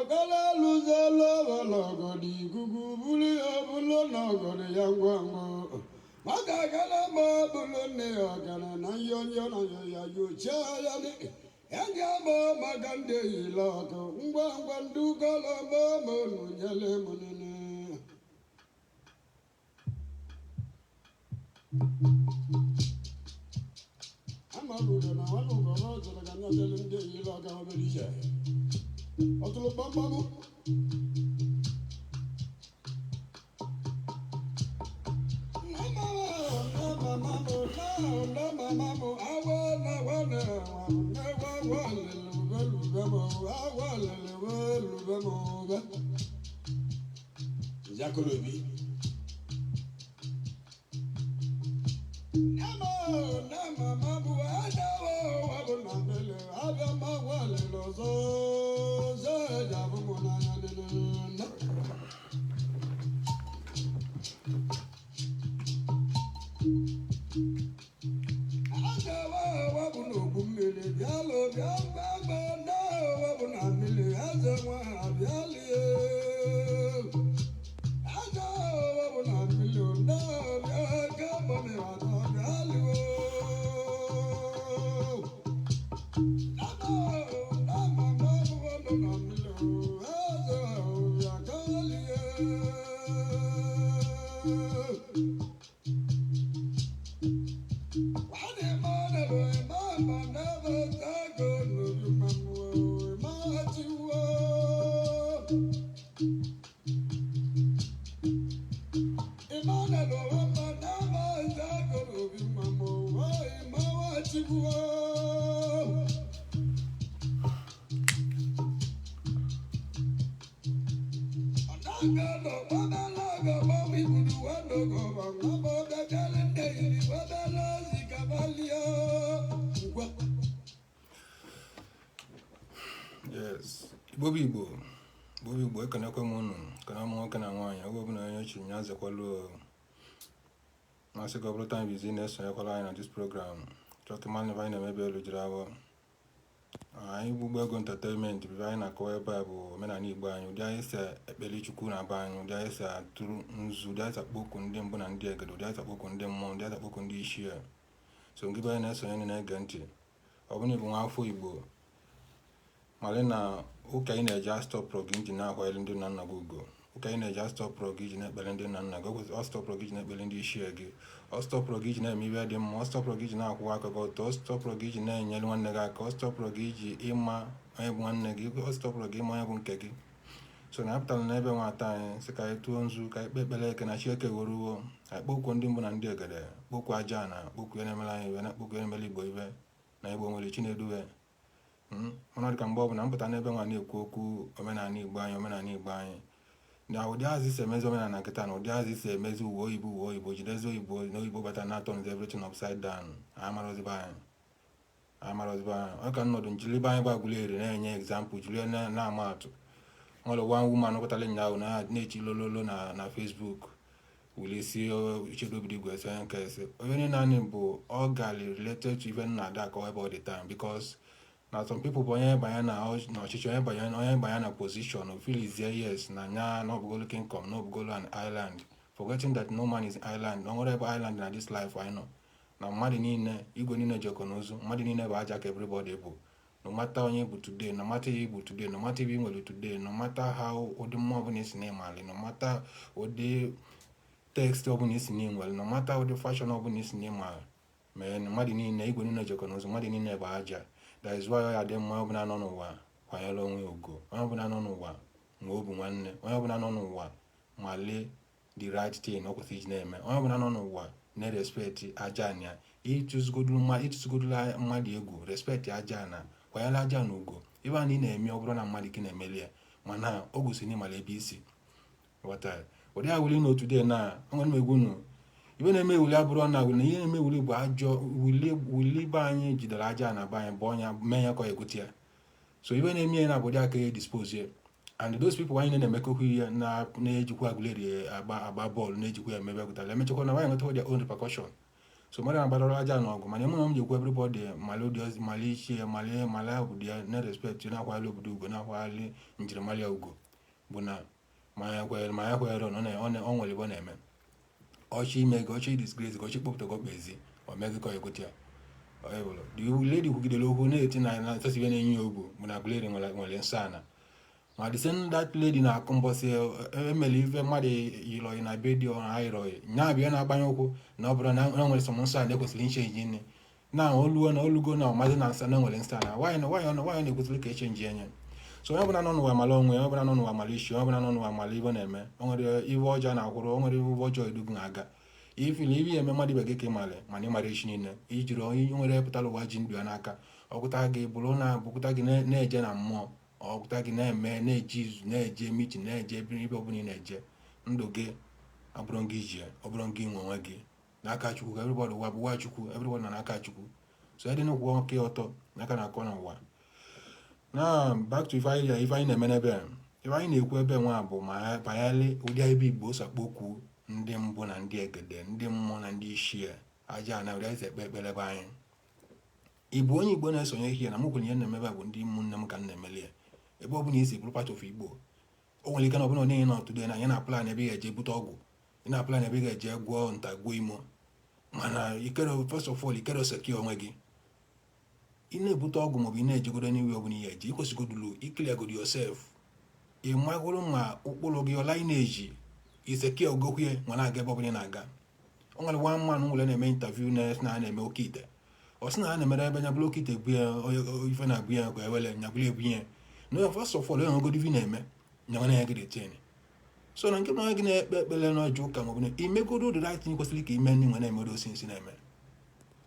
Kala lụzela ọlọgọdị ikuku bulu ya bụlụ n'ọgọdị ya ngwa ngwa. Maka kala ma bụlụ nne ya ọgana na nyonyo na ya yochie ya ni. Enye ma maka ndị eyila ọkụ ngwa ngwa ndị ụkọlọ ma ma unu nyele m nene. Amalugo na walugo rọzọrọ ka nyatele ndị eyila ọka obere iche. Ọtụlụ gbamgbam. Jakolobi. Yes, Igbo bụ Igbo, Igbo bụ Igbo, ekenekwe m unu, kene m nwoke na nwaanyị, oge ọbụla onye chiri ya zekwalụ o. Masị gị ọ bụrụ time bizi na-esonyekwala anyị na this program, chọọ ka ịmalụ ife anyị na-emebe elu jiri awọ. Anyị bụ Ugbo Ego Entertainment, bụ ife anyị na-akọwa ebe a bụ omenala Igbo anyị, ụdị anyị si ekpeli Chukwu na be anyị, ụdị anyị si atụrụ nzu, ụdị anyị si akpọku ndị mbụ na ndị egede, ụdị anyị si akpọku ndị mmụọ, ụdị anyị si akpọku ndị ichie. So ngị be anyị na-esonye na-ege ntị, ọ bụrụ na ị bụ nwa afọ Igbo, malị na ụka ị na-eji astọpụrụ gị iji na-akwanyere ndị nna nna gị ugwu, ụka ị na-eji astọpụrụ gị iji na-ekpere ndị nna nna gị, ọ stọpụrụ gị iji na-ekpere ndị ichie gị, ọ stọpụrụ gị iji na-eme ihe dị mma, ọ stọpụrụ gị iji na-akwụwa aka gị ọtọ, ọ stọpụrụ gị iji na-enyere nwanne gị aka, ọ stọpụrụ gị iji ịma onye bụ nwanne gị, ọ stọpụrụ gị ịma onye bụ nke gị. So na apụtara n'ebe nwata anyị sị ka anyị tụọ nzu, ka anyị kpee ekpere eke na chi eke weruo, anyị kpọkuo ndị mbụ na ndị egede, kpọkuo aja na kpọkuo na-emere anyị ibe, na kpọkuo na-emere Igbo ibe, na Igbo nwere chi na-eduwe. Mana dịka mgbe ọbụla mpụta n'ebe nwa na-ekwu okwu omenala Igbo anyị, omenala Igbo anyị na ụdị azụ si emezi omenala nkịta, na ụdị azụ si emezi uwe oyibo, uwe oyibo jidezi oyibo na oyibo bata na turns everything upside down. Amarozibe anyị, amarozibe anyị. Ọ ka nnọdụ njiribe anyị bụ Aguleri na-enye example, jiri na-ama atụ. Nwere one woman pụtara ụnyaahụ na-echi lololo na Facebook wulisi Chidobi Igwe ese onye nke ese onye niile anyị bụ ọ gali related to even na ada akọwa ebe all the time, because na some people bụ onye banye na n'ọchịchị, onye banye na position, o feelizie yes na nya na ọbụgolo kingdom, na ọbụgolo an island, forgetting that no man is island. Na nwere ebe island na this life anyị nọ na mmadụ niile, igwe niile jekọ n'ozu, mmadụ niile bụ aja ka everybody bụ. No matter onye bụ today, no matter ihe bụ today, no matter ihe ị nwere today, no matter how ụdị mmụọ ọbụla isi na ịmali, no matter ụdị taste ọbụla isi na ịnwere, no matter ụdị fashion ọbụla isi na ịmali mee, mmadụ niile, igwe niile jekọ n'ụzọ, mmadụ niile bụ aja. That is why ọ ya dị mma, ọbụla nọ n'ụwa kwanyere onwe ugwu, onye ọbụla nọ n'ụwa nwee obu nwanne, onye ọbụla nọ n'ụwa ma lee the right thing ọ kwesịrị iji na-eme, onye ọbụla nọ n'ụwa na-respect aja anya. Ịtụzigodulu mmadụ egwu, respect aja na kwanyere aja na ugo. Ebe a na ị na-eme, ọ bụrụ na mmadụ ka na-emeli ya, mana o gosiri na ịmara ebe isi ghọta ụdị awuli na otu dị na nwere m egwu nu. Ibe na-eme ewuli abụrụ na na ihe na-eme ewuli bụ ajọ wuli. Wuli be anyị jidere aja na be anyị bụ ọnya mee ya ka ọ egote ya. So ibe na-eme ya na bụ ụdị aka ya dispose ya. And those people anyị na-emekọkwa ihe na-ejikwa Aguleri agba bọọlụ, na-ejikwa ya emebe pụtara emechakwa na nwaanyị nweta their own repercussion. So mmadụ na-agbarọrọ aja na ọgụ, mana ịmụ na m ji ekwu, everybody mali ụdị, mali ichie, mali mali obodo ya, na respect, na-akwanyere obodo ugo, na-akwanyere njirimara ya ugo, bụ na ma ya kwere, ma ya kwere na ọ nwere ebe ọ na-eme ọchị ime gị, ọchị disgrace gị, ọchị kpọpụta gị ọkpa ezi, o mee gị ka ọ egote ya. The lady kwugidere okwu na-eti na nsọsi ibe na-enye ya ogwu bụ na Aguleri nwere nsọ ana. Ma the same that lady na-akụ mbọsị emere ife mmadụ yirọyị na be di ọ na ayịrọyị nya bịa na-agbanye ụkwụ na ọ bụrụ na o nwere some nsọ ana ekwesịrị ichange nne na oluo na olugo na ọmazi na nsọ na nwere nsọ ana. Nwaanyị na nwaanyị na nwaanyị na-ekwesịrị ka echange enye. So onye ọbụla nọ n'ụwa mara onwe ya, onye ọbụla nọ n'ụwa mara isi, onye ọbụla nọ n'ụwa mara ibe na-eme. O nwere iwe ọjọọ na-akwụrụ, o nwere iwe ọjọọ edugu na-aga ifili ibe ya eme mmadụ ibe gị ka ị mara, mana ị mara echi niile ijiri onye nwere pụtara ụwa ji ndụ ya n'aka. Ọgụta gị bụrụ na bụkụta gị na-eje na mmụọ, ọgụta gị na-eme, na-eje izu, na-eje meeting, na-eje ebe ebe ọbụla ị na-eje. Ndụ gị abụrụ gị ije, ọ bụrụ gị nwe onwe gị n'aka Chukwu ka everybody. Ụwa bụ ụwa Chukwu, everybody nọ n'aka Chukwu. So ịdị n'ụkwụ nwoke ọtọ n'aka na-akọ n'ụwa. Na back to ife anyị na-eme n'ebe a, ife anyị na-ekwu ebe nwa bụ ma banyere ụdị ebe Igbo sakpo okwu ndị mbụ na ndị egede, ndị mmụọ na ndị ichie, aja na ụdị anyị si ekpe ekpere ebe anyị. Ị bụ onye Igbo na-esonye ihe na mụ kwuru, ihe na-emebe bụ ndị ụmụnne m ka m na-emeli ya. Ebe ọ bụla isi bụrụ part of Igbo, o nwere ike na ọbụla onye nọ today na anyị na plan ebe ị ga-eje bute ọgwụ, ị na plan ebe ị ga-eje gwọọ nta, gwuo imo, mana ikere, first of all, ikere secure onwe gị. Ị na-ebute ọgwụ maọbụ ị na-ejegodo n'iwe ọbụla ihe eje, ikwesịgodulu icleargodo yourself. Ị magoro ma ụkpụrụ gị ọla ị na-eji isecure ogokwie ma na-aga ebe ọbụla ị na-aga. O nwere one man nwere na-eme interview na na na-eme oke ite. Ọ sị na a na-emere ebe nya bụrụ oke ite ebu ya ife na-abụ ya ka ewele nya bụrụ ebu ya na first of all, enwegodo ife na-eme nya nwana ya gị detin. So na nke na gị na-ekpe ekpere n'ọjọ ụka maọbụ na imegodo the right thing kwesịrị ka ime, ndị nwe na-emedo osi nsi na-eme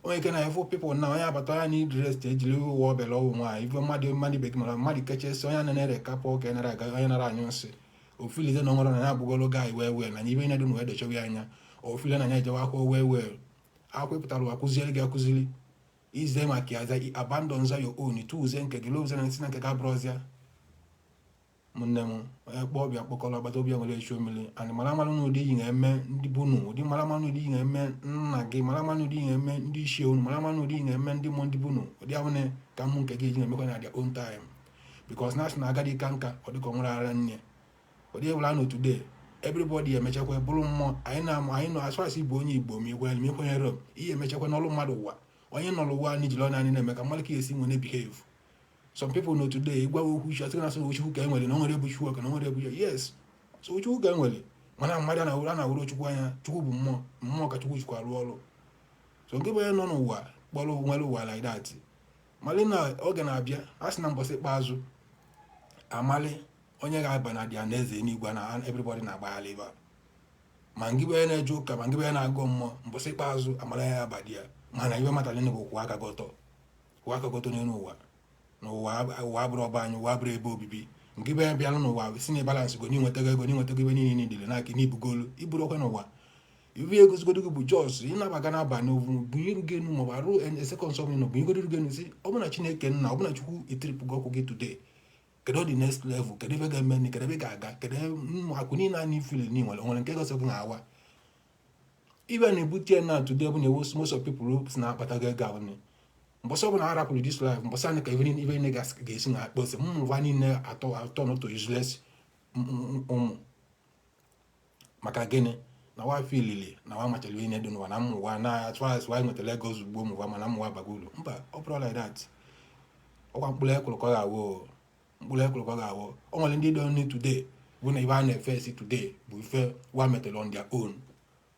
onye ike na efo people na onye abata ya na dress ejiri uwe ọbịara ọwụ nwaanyị ife mmadụ ibe gị mara mmadụ kechesi onye na-ere kapụ ka nara aga, onye nara anyụ nsị ofilize na ọnwere na ya abụgolo gaị wee wee na ibe na-edu na wee dochewe ya anya ofile na ya ejewe akwụkwọ wee wee akwụkwọ pụtara ụwa kụziere gị akụziri ize maka ya abandon za your own tuuze nke gị loze na nsị na nke gị abụrọzịa. Ụmụnne m, onye kpọọ ọbịa kpọkọrọ agbata obi ya nwere echi omiri and mara mara n'ụdị iyi na-eme ndị bunu ụdị, mara mara n'ụdị iyi na-eme nna gị, mara mara n'ụdị iyi na-eme ndị ichie unu, mara mara n'ụdị iyi na-eme ndị mmụọ ndị bunu ụdị ahụ ka mmụ nke gị eji na-emekwa na their own time, because na asị na agadi ka nka ọ dịka ọ nwere ara nne ụdị ebula na today everybody emechakwa bụrụ mmụọ. Anyị na anyị nọ as far as ịbụ onye Igbo, ma ikwenyere ma ikwenyere, ihe emechakwa n'ọrụ mmadụ ụwa onye nọ n'ụwa anyị jiri ọnụ anyị na-eme ka mmadụ ka esi nwere behave. Some people know today ịgwa okwu chi asị na asị Chukwu ka e nwere, na o nwere ebu Chukwu ka na o nwere ebu ya. Yes, so Chukwu ka e nwere, mana mmadụ a na-awụrụ Chukwu anya. Chukwu bụ mmụọ, mmụọ ka Chukwu jikwa arụ ọrụ. So nke bụ onye nọ n'ụwa kpọrọ nwere ụwa like that, mali na oge na-abịa a sị na mbọsị ikpeazụ amali onye ga-aba na dia na eze n'igwe na everybody na-agbagharị ebe a, ma ngị bụ onye na-eje ụka, ma ngị bụ onye na-agụ mmụọ. Mbọsị ikpeazụ amara ya aba di ya, mana ibe matara bụ kwụ aka gị ọtọ, kwụ aka gị ọtọ n'elu ụwa na ụwa. Ụwa abụrụ ọba anyị, ụwa abụrụ ebe obibi. Nke bụ bịalụ n'ụwa si na balance go n'inwetago ego, n'inwetago ebe niile niile n'aka n'ibugolu iburu ọkwa n'ụwa. Ibe egosigodo gị bụ just ịnabaga n'abalị ovu bunyeru gị enu maọbụ arụ second sọ nọ bunyegodo gị enu si ọ bụ na Chineke nna, ọ bụ na Chukwu etiripụgo ọkụ gị today. Kedu the next level? Kedu ebe ga-eme? Kedu ebe ga-aga? Kedu akụ niile a n'ifili nwere nwere nke gosi gị na-awa ibe na-ebute ya na today bụ na ewu most of people si na-akpatago ego ahụ mbọsị ọbụla a rapụrụ this life, mbọsị anyị ka ibe niile ga-esi na akpọsị mmụva niile atọ atọ n'otu useless ụmụ. Maka gịnị? Na wa filili na wa machara ihe dị n'ụwa na mmụwa na as far as wa nwetara ego ozugbo mụwa, mana mmụwa abago uru. Mba, ọ bụrụ like that, ọkwa mkpụrụ ekwuru ka ọ ga-awụ, mkpụrụ ekwuru ka ọ ga-awụ. O nwere ndị dị nọ today bụ na ibe a na-efe esi today bụ ife wa metere on their own.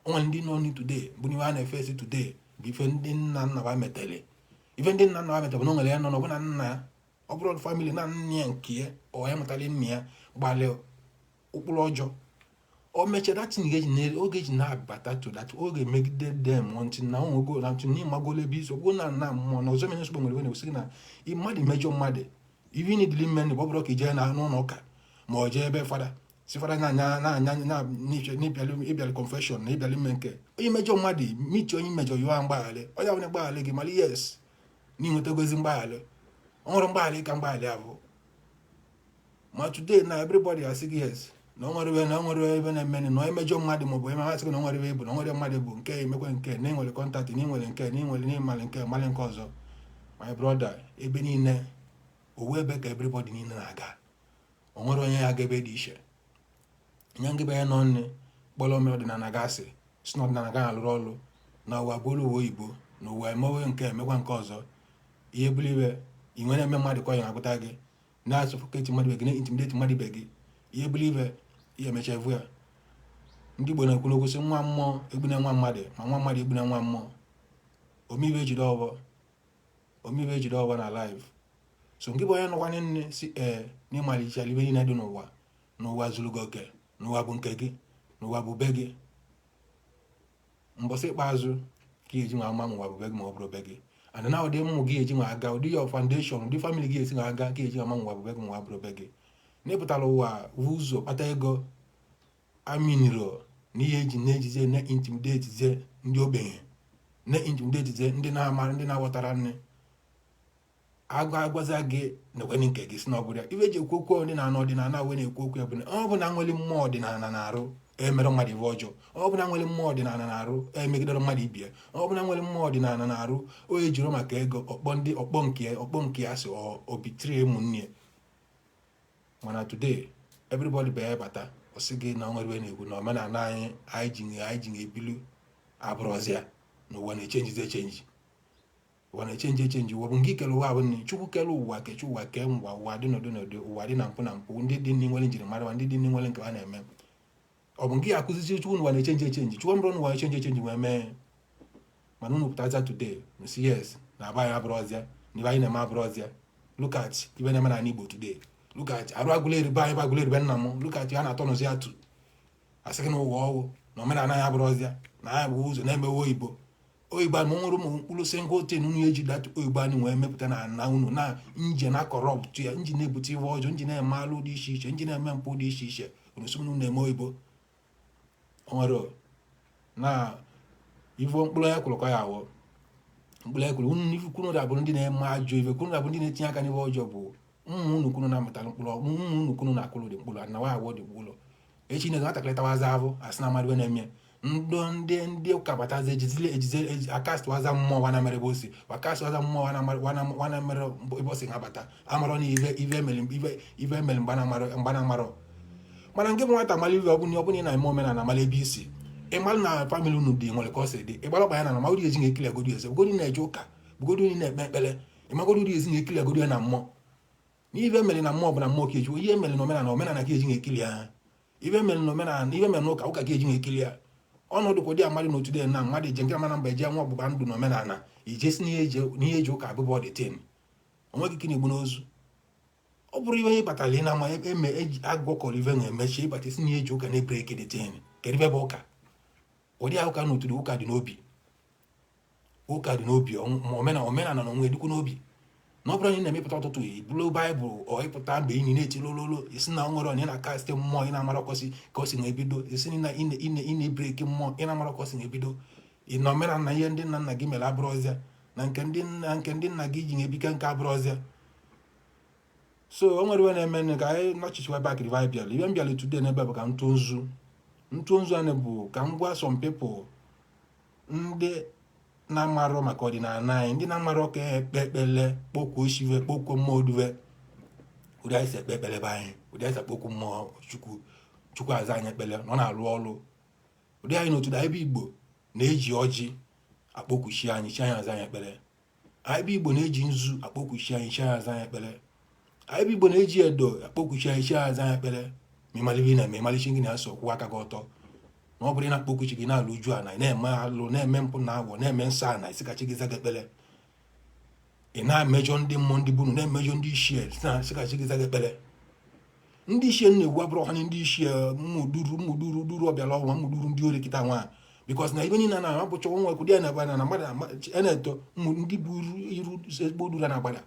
O nwere ndị nọ today bụ na ibe a na-efe esi today bụ ife ndị nna nna wa metere. Ife ndị nna nna wa metere bụ na o nwere ya nọ n'ọbụna nna ya, ọ bụrụ family na nne ya nke ya, ọ ya mụtara nna ya gbalị ụkpụrụ ọjọọ. O mechaa that thing ga-eji oge ji na-abata to that oge megide them until na onwego na until na ịmagolo ebe isi ọbụrụ na nna mmụọ na ọzọ mere nsogbu. Nwere na-ewesị na mmadụ mejọ mmadụ, ife niile ime bụ ọ bụrụ ka ijee na n'ụlọ ụka ma ọ jee ebe fada si fada na-anya na-anya ịbịalị confession na ịbịalị ime nke onye mejọ mmadụ michi onye mejọ yụọ mgbaghara, onye ọbụla mgbaghara gị mara yes na ịnwetagozi mgbaghara. Ọ nwere mgbaghara ka mgbaghara abụ. Ma today na everybody asị gị yes. Na o nwere iwe, na o nwere ebe na-eme na emejọ mmadụ, maọbụ eme amasị gị, na o nwere ebe bụ na o nwere mmadụ bụ nke emekwe nke na enwere contact, na enwere nke na enwere na ịmalị nke malị nke ọzọ. My brother, ebe niile owu ebe ka everybody niile na-aga. O nwere onye ya aga ebe dị iche nye ngịbe ya nọ nne kpọrọ ome ọdịnala gasị si na ọdịnala ga alụrụ ọrụ na ụwa bụrụ uwe oyibo, na ụwa emewe nke emekwa nke ọzọ. Ihe bụrụ iwe ị nwere eme mmadụ ka ọ ya na-agụta gị, na-asuffocate mmadụ ibe gị, na-intimidate mmadụ ibe gị. Ihe bụrụ ibe ihe emecha evu ya. Ndị Igbo na-ekwu n'okwu sị, nwa mmụọ egbuna nwa mmadụ, ma nwa mmadụ egbuna nwa mmụọ. Omeibe ejide ọbọ, omeibe ejide ọbọ na life. So nke bụ onye nọkwanye nne si ee na ịmalichara ibe niile dị n'ụwa, n'ụwa zuru gị oke, n'ụwa bụ nke gị, n'ụwa bụ be gị. Mbọsị ikpeazụ ka ị eji nwa ama ma ụwa bụ be gị ma ọ bụrụ be gị, and na ụdị mmụ gị eji nwa aga, ụdị your foundation, ụdị family gị esi nwa aga, ka eji ama ma ụwa bụ be gị ma ụwa bụrụ be gị. Na ịpụtara ụwa bụ ụzọ kpata ego aminiro na ihe eji na-ejizie na intimidate ndị ogbenye, na intimidate ndị na-amara, ndị na-aghọtara nne agwa agwaza gị na ekwenye nke gị si na ọ bụrụ ya. Ife eji ekwu okwu ọdịnala, ọdịnala wee na-ekwu okwu ya bụ na ọ bụ na nwere mmụọ ọdịnala na-arụ emere mmadụ ife ọjọọ. Ọ bụ na nwere mmụọ ọdịnala na-arụ emegidere mmadụ ibie. Ọ bụ na nwere mmụọ ọdịnala na-arụ o ejiro maka ego ọkpọ ndị ọkpọ nke ọkpọ nke ya si obitrie ụmụnne ya. Mana today everybody bụ ya bata, ọ sị gị na o nwere na-ekwu na omenala anyị anyị ji ebilu abụrụzịa na ụwa na-echange echange, ụwa na-echange echange. Ụwa bụ nke ikele ụwa bụ nne Chukwu kele ụwa, kechi ụwa, kee ngwa ụwa dị n'ụdị n'ụdị, ụwa dị na mpụ na mpụ, ndị dị nwere njirimara, ndị dị nwere nke ha na-eme. Ọ bụ nke ya akụzizi Chukwu na ụwa na-echange echange? Chukwu mbụrụ na ụwa na-echange echange wee mee. Mana unu pụtaza today nsi yes na aba anyị abụrụzịa na ibe anyị na-eme abụrụzịa. Look at ibe na-eme n'ala Igbo today. Look at arụ agụla eribe anyị bụ agụla eribe nna m. Look at ya na-atọ nụzi atụ asị gị na ụwa ọwụ na omenala anyị abụrụzịa, na anyị bụ ụzọ na-emewe oyibo oyibo. A ma nwere ụmụ mkpụrụ single thing unu eji that oyibo anyị wee mepụta na ana unu na nje na corrupt ya, nji na-ebute iwe ọjọọ, nji na-eme alụ dị iche iche, nji na-eme mpụ dị iche iche. Unu sị unu na-eme oyibo. O nwere na ivo mkpụrụ onye kwụrụ ka ya awọ mkpụrụ ekwuru unu ife kwunu abụrụ ndị na-eme ajọ ife, kwunu abụrụ ndị na-etinye aka n'ife ọjọọ, bụ ụmụ unu kwunu na-amụtara mkpụrụ, ụmụ unu kwunu na-akụrụ dị mkpụrụ na wa awọ dị mkpụrụ. Echi na nwatakịrị tawaza ahụ, asị na amadụ na-eme ndị ndị ndị ụka batazi ejizile ejize akastwaza mmụọ wana mere ebe osi wakastwaza mmụọ wana mere ebe osi ha bata amarọ na ive ive mere ive ive mere mgbana amarọ. Mana nke bụ nwata mara ive, ọ bụla ị na-eme omenala, mara ebe isi, ịmalụ na family unu dị nwere ka ọ si dị, ịgbara ọkpa ya na ma ụdị ezi na-ekili agodi eze bụgodu na-eje ụka, bụgodu na-ekpe ekpere, ịmagodu ụdị ezi na-ekili agodi ya na mmụọ. N'ife mere na mmụọ bụ na mmụọ ka eji ihe mere na omenala, omenala ka eji na-ekili ya. Ife mere na omenala, ife mere na ụka, ụka ka eji na-ekili ya. Ọnọdụ kwa ụdị amadị n'otu dị na mmadụ eje nke mana mba eje nwa ọgbụgba ndụ na omenala ijesi n'ihe eji ụka abụbọ dị tin onweghị ike na-egbu n'ozu. Ọ bụrụ ihe ịbatara ị na-ama eme eji agwọkọrọ ife na-emechi ịbata isi n'ihe eji ụka na-ebreak the tin. Kedu ife bụ ụka? Ụdị a ụka n'otu dị, ụka dị n'obi, ụka dị n'obi, ma omenala na onwe dịkwu n'obi. Na ọ bụrụ na ị na-emepụta ọtụtụ ibulu Baịbụl ọ ịpụta mgbe enyi na-eti lololo isi na nwere onye na-akasị mmụọ ị na-amara kwọsị ka o si na-ebido, isi na ị na-ebreak mmụọ ị na-amara ka o si na-ebido ị na omenala na ihe ndị nna nna gị mere abụrụzịa na nke ndị nna nke ndị nna gị ji na-ebike nke abụrụzịa. So o nwere ihe na-eme ka anyị nọchichiwa back. Rive bịara ibe m bịara today n'ebe bụ ka ntụ nzu ntụ nzu anyị bụ ka m gwa some people, ndị na-amarọ maka ọdịnala anyị, ndị na-amarọ ka ekpe ekpele, kpọkwuo shive, kpọkwuo mmụọ duve. Ụdị anyị si ekpe ekpele be anyị, ụdị anyị si akpọkwu mmụọ Chukwu, Chukwu aza anyị ekpele na ọ na-arụ ọrụ. Ụdị anyị n'otu ebe Igbo na-eji ọjị akpọkwuchi anyị, chi anyị aza anyị ekpere. Anyị bụ Igbo na-eji nzu akpọkwuchi anyị, chi anyị aza anyị ekpere. Anyị bụ Igbo na-eji edo akpọkwuchi anyị, chi anyị aza anyị ekpere. Ma ịmalị na ma ịmalịchi gị na-asọ kwụwa aka gị ọtọ na ọ bụrụ ị na-akpọkwuchi gị na-alụ uju ana, na-eme alụ, na-eme mpụ na agwọ, na-eme nsọ ana isi ka chi gị za gị ekpere. Ị na-emejọ ndị mmụọ, ndị bunu, na-emejọ ndị ichie si ka chi gị za gị ekpere. Ndị ichie na-egwu abụrụ ọha ndị ichie mmụduru mmụduru duru ọbịara ọnwa mmụduru ndị ori kịta nwa, because na ibe niile na abụcha nwa kwụdị ya na na mmadụ a na-eto ndị bụ iru ezigbo duru na-agbada,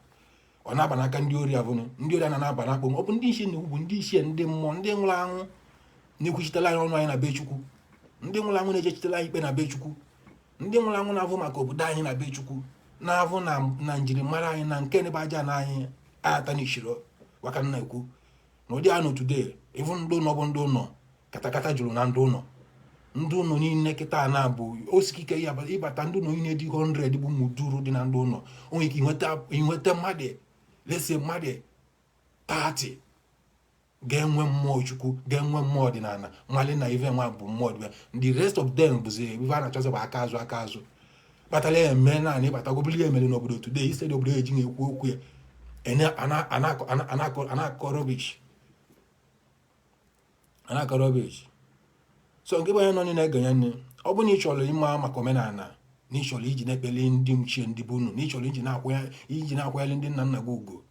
ọ na-aba n'aka ndị ori abụnụ ndị ori a na-aba n'akpọ. Ọ bụ ndị ichie na-egwu bụ ndị ichie, ndị mmụọ, ndị nwụrụ anwụ na-ekwuchitela anyị ọnụ anyị na be Chukwu, ndị nwụrụ anwụ na-ejechitela anyị ikpe na be Chukwu, ndị nwụrụ anwụ na-avụ maka obodo anyị na be Chukwu, na-avụ na njirimara anyị na nke n'ebe aja na anyị ata n'ishiro waka nna ekwu. Na ụdị anụ today, even ndị ụlọ bụ ndị ụlọ katakata juru na ndị ụlọ, ndị ụlọ niile kịta na-abụ osikike ya ịbata. Ndị ụlọ niile dị 100 bụ muduru dị na ndị ụlọ, o nwere ike inweta mmadụ lese mmadụ 30 ga-enwe mmụọ Chukwu, ga-enwe mmụọ ọdịnala, nwale na ife nwa bụ mmụọ ọdịnala. The rest of them bụzi ife a na-achọzi bụ aka azụ, aka azụ kpatara ya eme naanị ịbata gobili ya emere n'obodo today. Isi obodo eji na-ekwu okwu ya ana-akọ rubbish, ana-akọ rubbish. So nke bụ onye nọ na-ege ya nne, ọ bụ na ị chọrọ ịma maka omenala, na ị chọrọ iji na-ekpele ndị mchie, ndị bụ unu, na ị chọrọ iji na-akwanyere ndị nna nna gị ugwu,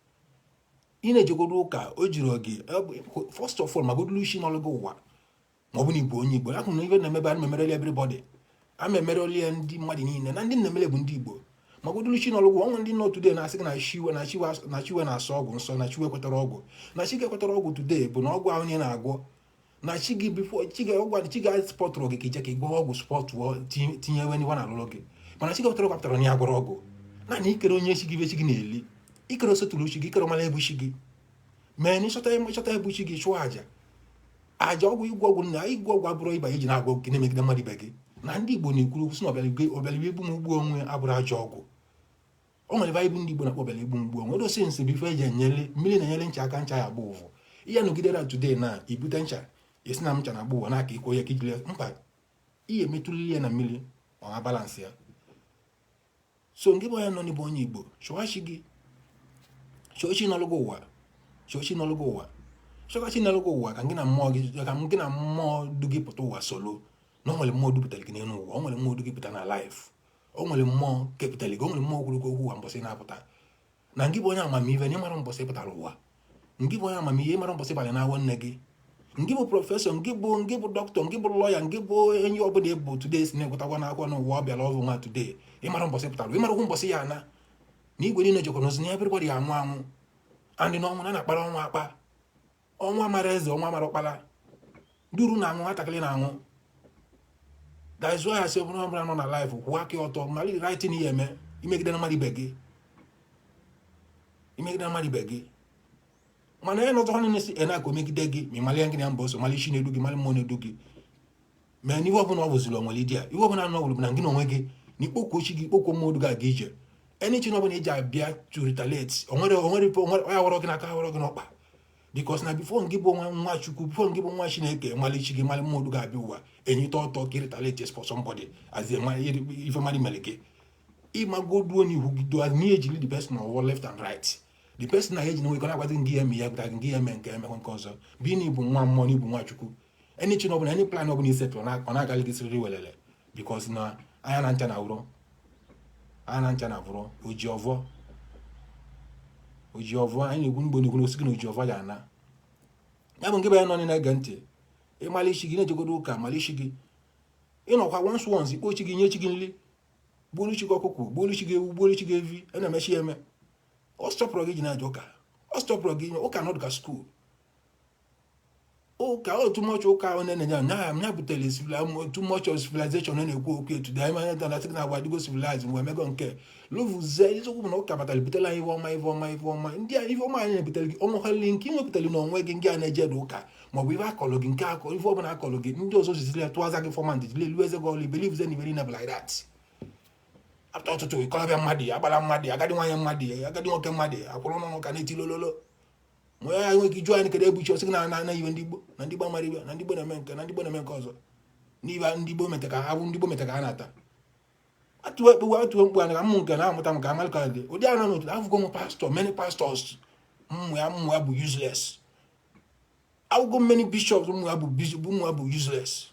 ị na-ejegodo ụka o jiri gị. First of all, magodulu isi n'ọlụ gị ụwa, ma ọ bụ na Igbo, onye Igbo ahụ na ife na-emebe a na-emereli everybody, a ma-emereli ya ndị mmadụ niile na ndị na-emere bụ ndị Igbo. Magodulu chi n'ọlụ gị. Ọnwụ ndị nọ today na-asị gị na chiwe na chiwe na chiwe na-asọ ọgwụ nsọ, na chiwe kwetara ọgwụ, na chi ga-ekwetara ọgwụ today bụ na ọgwụ ahụ ị na-agwọ na chi gị before chi gị ọgwụ chi gị spọtụrụ gị ka ije ka ị gwọọ ọgwụ spọtụọ tinyewe n'iwe na alụlụ gị. Mana chi gị kwetara ọgwụ pụtara na ya gwọrọ ọgwụ naanị ikere onye chi gị ibe chi gị na-eli, ikere osetụrụ chi gị, ikere ọmala ebu chi gị mee na ịchọta ebu chi gị, chụọ àjà, àjà ọgwụ. Ịgwọ ọgwụ na ịgwọ ọgwụ abụrụ ịba iji na-agwọ gị na-emegide mmadụ ibe gị. Na ndị Igbo na-ekwuru okwu sị na ọbịara igbu m ugbu onwe abụrụ ajọ ọgwụ. O nwere ebe anyị bụ ndị Igbo na-akpọ ọbịara igbu mgbu onwe odosi nsị bụ ife eji enyere mmiri na-enyere ncha aka, ncha ya agba ụvụ. Ihe nọgidere today na ibute ncha esi na ncha na-agba ụwa n'aka ikwo ya ka ijiri mkpa ihe emetụlili ya na mmiri ọ na balance ya. So nke bụ onye nọ n'ịbụ onye Igbo, chụghachi gị, chọọchị n'ọlụgụ ụwa, chọọchị n'ọlụgụ ụwa, chọgachi n'ọlụgụ ụwa, ka gị na mmụọ gị, ka gị na mmụọ du gị pụta ụwa solo. Na o nwere mmụọ dupụtara gị n'elu ụwa, o nwere mmụọ du gị pụta na life, o nwere mmụọ kepụtara gị, o nwere mmụọ kwuru okwu ụwa mbọsị na-apụta. Na ngị bụ onye amamihe na ịmara mbọsị pụtara ụwa, ngị bụ onye amamihe ịmara mbọsị banye n'awọ nne gị, ngị bụ professor, ngị bụ dọkịta, ngị bụ lawyer, ngị bụ enyi ọbụla ịbụ today si na-egwụtakwa n'akwụkwọ n'ụwa ọ bịara ọvụ nwa today, ịmara mbọsị pụtara, ịmara okwu mbọsị ya ana na igwe niile jekwa n'ozi na everybody anwụ anwụ and na ọnwụ na na-akpara ọnwa akpa, ọnwa mara eze, ọnwa mara ọkpara duru na-aṅụ, nwatakịrị na-aṅụ. That is why I say ọbụla ọbụla nọ na life, kwụọ aka ọtọ, mara the right thing ihe eme. Imegide mmadụ ibe gị, imegide mmadụ ibe gị, mana ya nọtọ niile si ena ka o megide gị, ma ị mara ya gị na mba ọsọ, mara isi na-edu gị, mara mmụọ na-edu gị mee n'ihe ọbụla ọ bụziri onwere idi a. Ihe ọbụla nọ bụ na gị na onwe gị na ikpokwu chi gị, ikpokwu mmụọ gị aga ije. Anything ọbụla iji abịa to retaliate, onwere onwere onwere ya wọrọ gị n'aka, wọrọ gị n'ọkpa, because na before ngị bụ nwa nwa Chukwu, before ngị bụ nwa Chineke, mali chi gị, mali mmụọ gị abịa ụwa enyite ọtọ ka retaliate for somebody as a ife mmadụ mere gị. Ịmagoduo n'ihu gị do na ejiri the person ọwọ left and right, the person na eji na nwekọ na-agwazi ngị ya eme ya gụta gị ya eme nke emekwa nke ọzọ bụ na ịbụ nwa mmụọ, na ịbụ nwa Chukwu. Anything ọbụla, any plan ọbụla isetụrụ ọ na-agalị gị siriri welele, because na anya na ncha na wụrụ anya na ncha na vụrụ oji ọvọ, oji ọvọ. Anyị na-ekwu mgbe na-ekwu na osi gị na oji ọvọ ya ana ya bụ nke bụ ya nọ na-ege ntị. Ịmala isi gị na-ejegodo ụka, mala isi gị ịnọkwa once once ikpo chi gị, nye chi gị nri, gbuolu chi gị ọkụkọ, gbuolu chi gị ewu, gbuolu chi gị evi. A na-emechi ya eme. Ọ stọpụrụ gị ji na-aja ụka, ọ stọpụrụ gị ụka nọdụ ka school ụka otu much ụka ahụ na-enye nya nya butere too much of civilization na-ekwu okwu etu dị anyị anya na na agwa adịgo civilized mgbe emego nke lovuze. Eziokwu bụ na ụka batara butere anyị ife ọma, ife ọma, ife ọma. Ndị a ife ọma anyị na-ebutere gị ọnwekwali nke ị nwepụtara n'onwe gị, ndị a na-eje dị ụka maọbụ ife akọlụ gị nke akọ ife ọbụla akọlụ gị, ndị ọzọ ziziri ya tụwaza gị fọmant jiri elu eze gị ọlụ ibelieve na iberi na like that. After ọtụtụ ikorobịa mmadụ agbara mmadụ, agadi nwaanyị mmadụ, agadi nwoke mmadụ akwụrụ n'ụlọ ụka na-eti lololo ma ya nwere ike ijụ anyị kedu ebuchi ọsị gị na na iwe ndị Igbo, na ndị Igbo amara iwe, na ndị Igbo na-eme nke, na ndị Igbo na-eme nke ọzọ, n'ibe ndị Igbo mete ka ha bụ ndị Igbo mete ka ha na-ata atụwe ekpewe atụwe mkpu anyị ka mmụ nke na-amụta m ka amalị ka dị ụdị anọ n'otu afụgo m pastor, many pastors mmụ ya bụ useless. Afụgo many bishops mmụ ya bụ useless.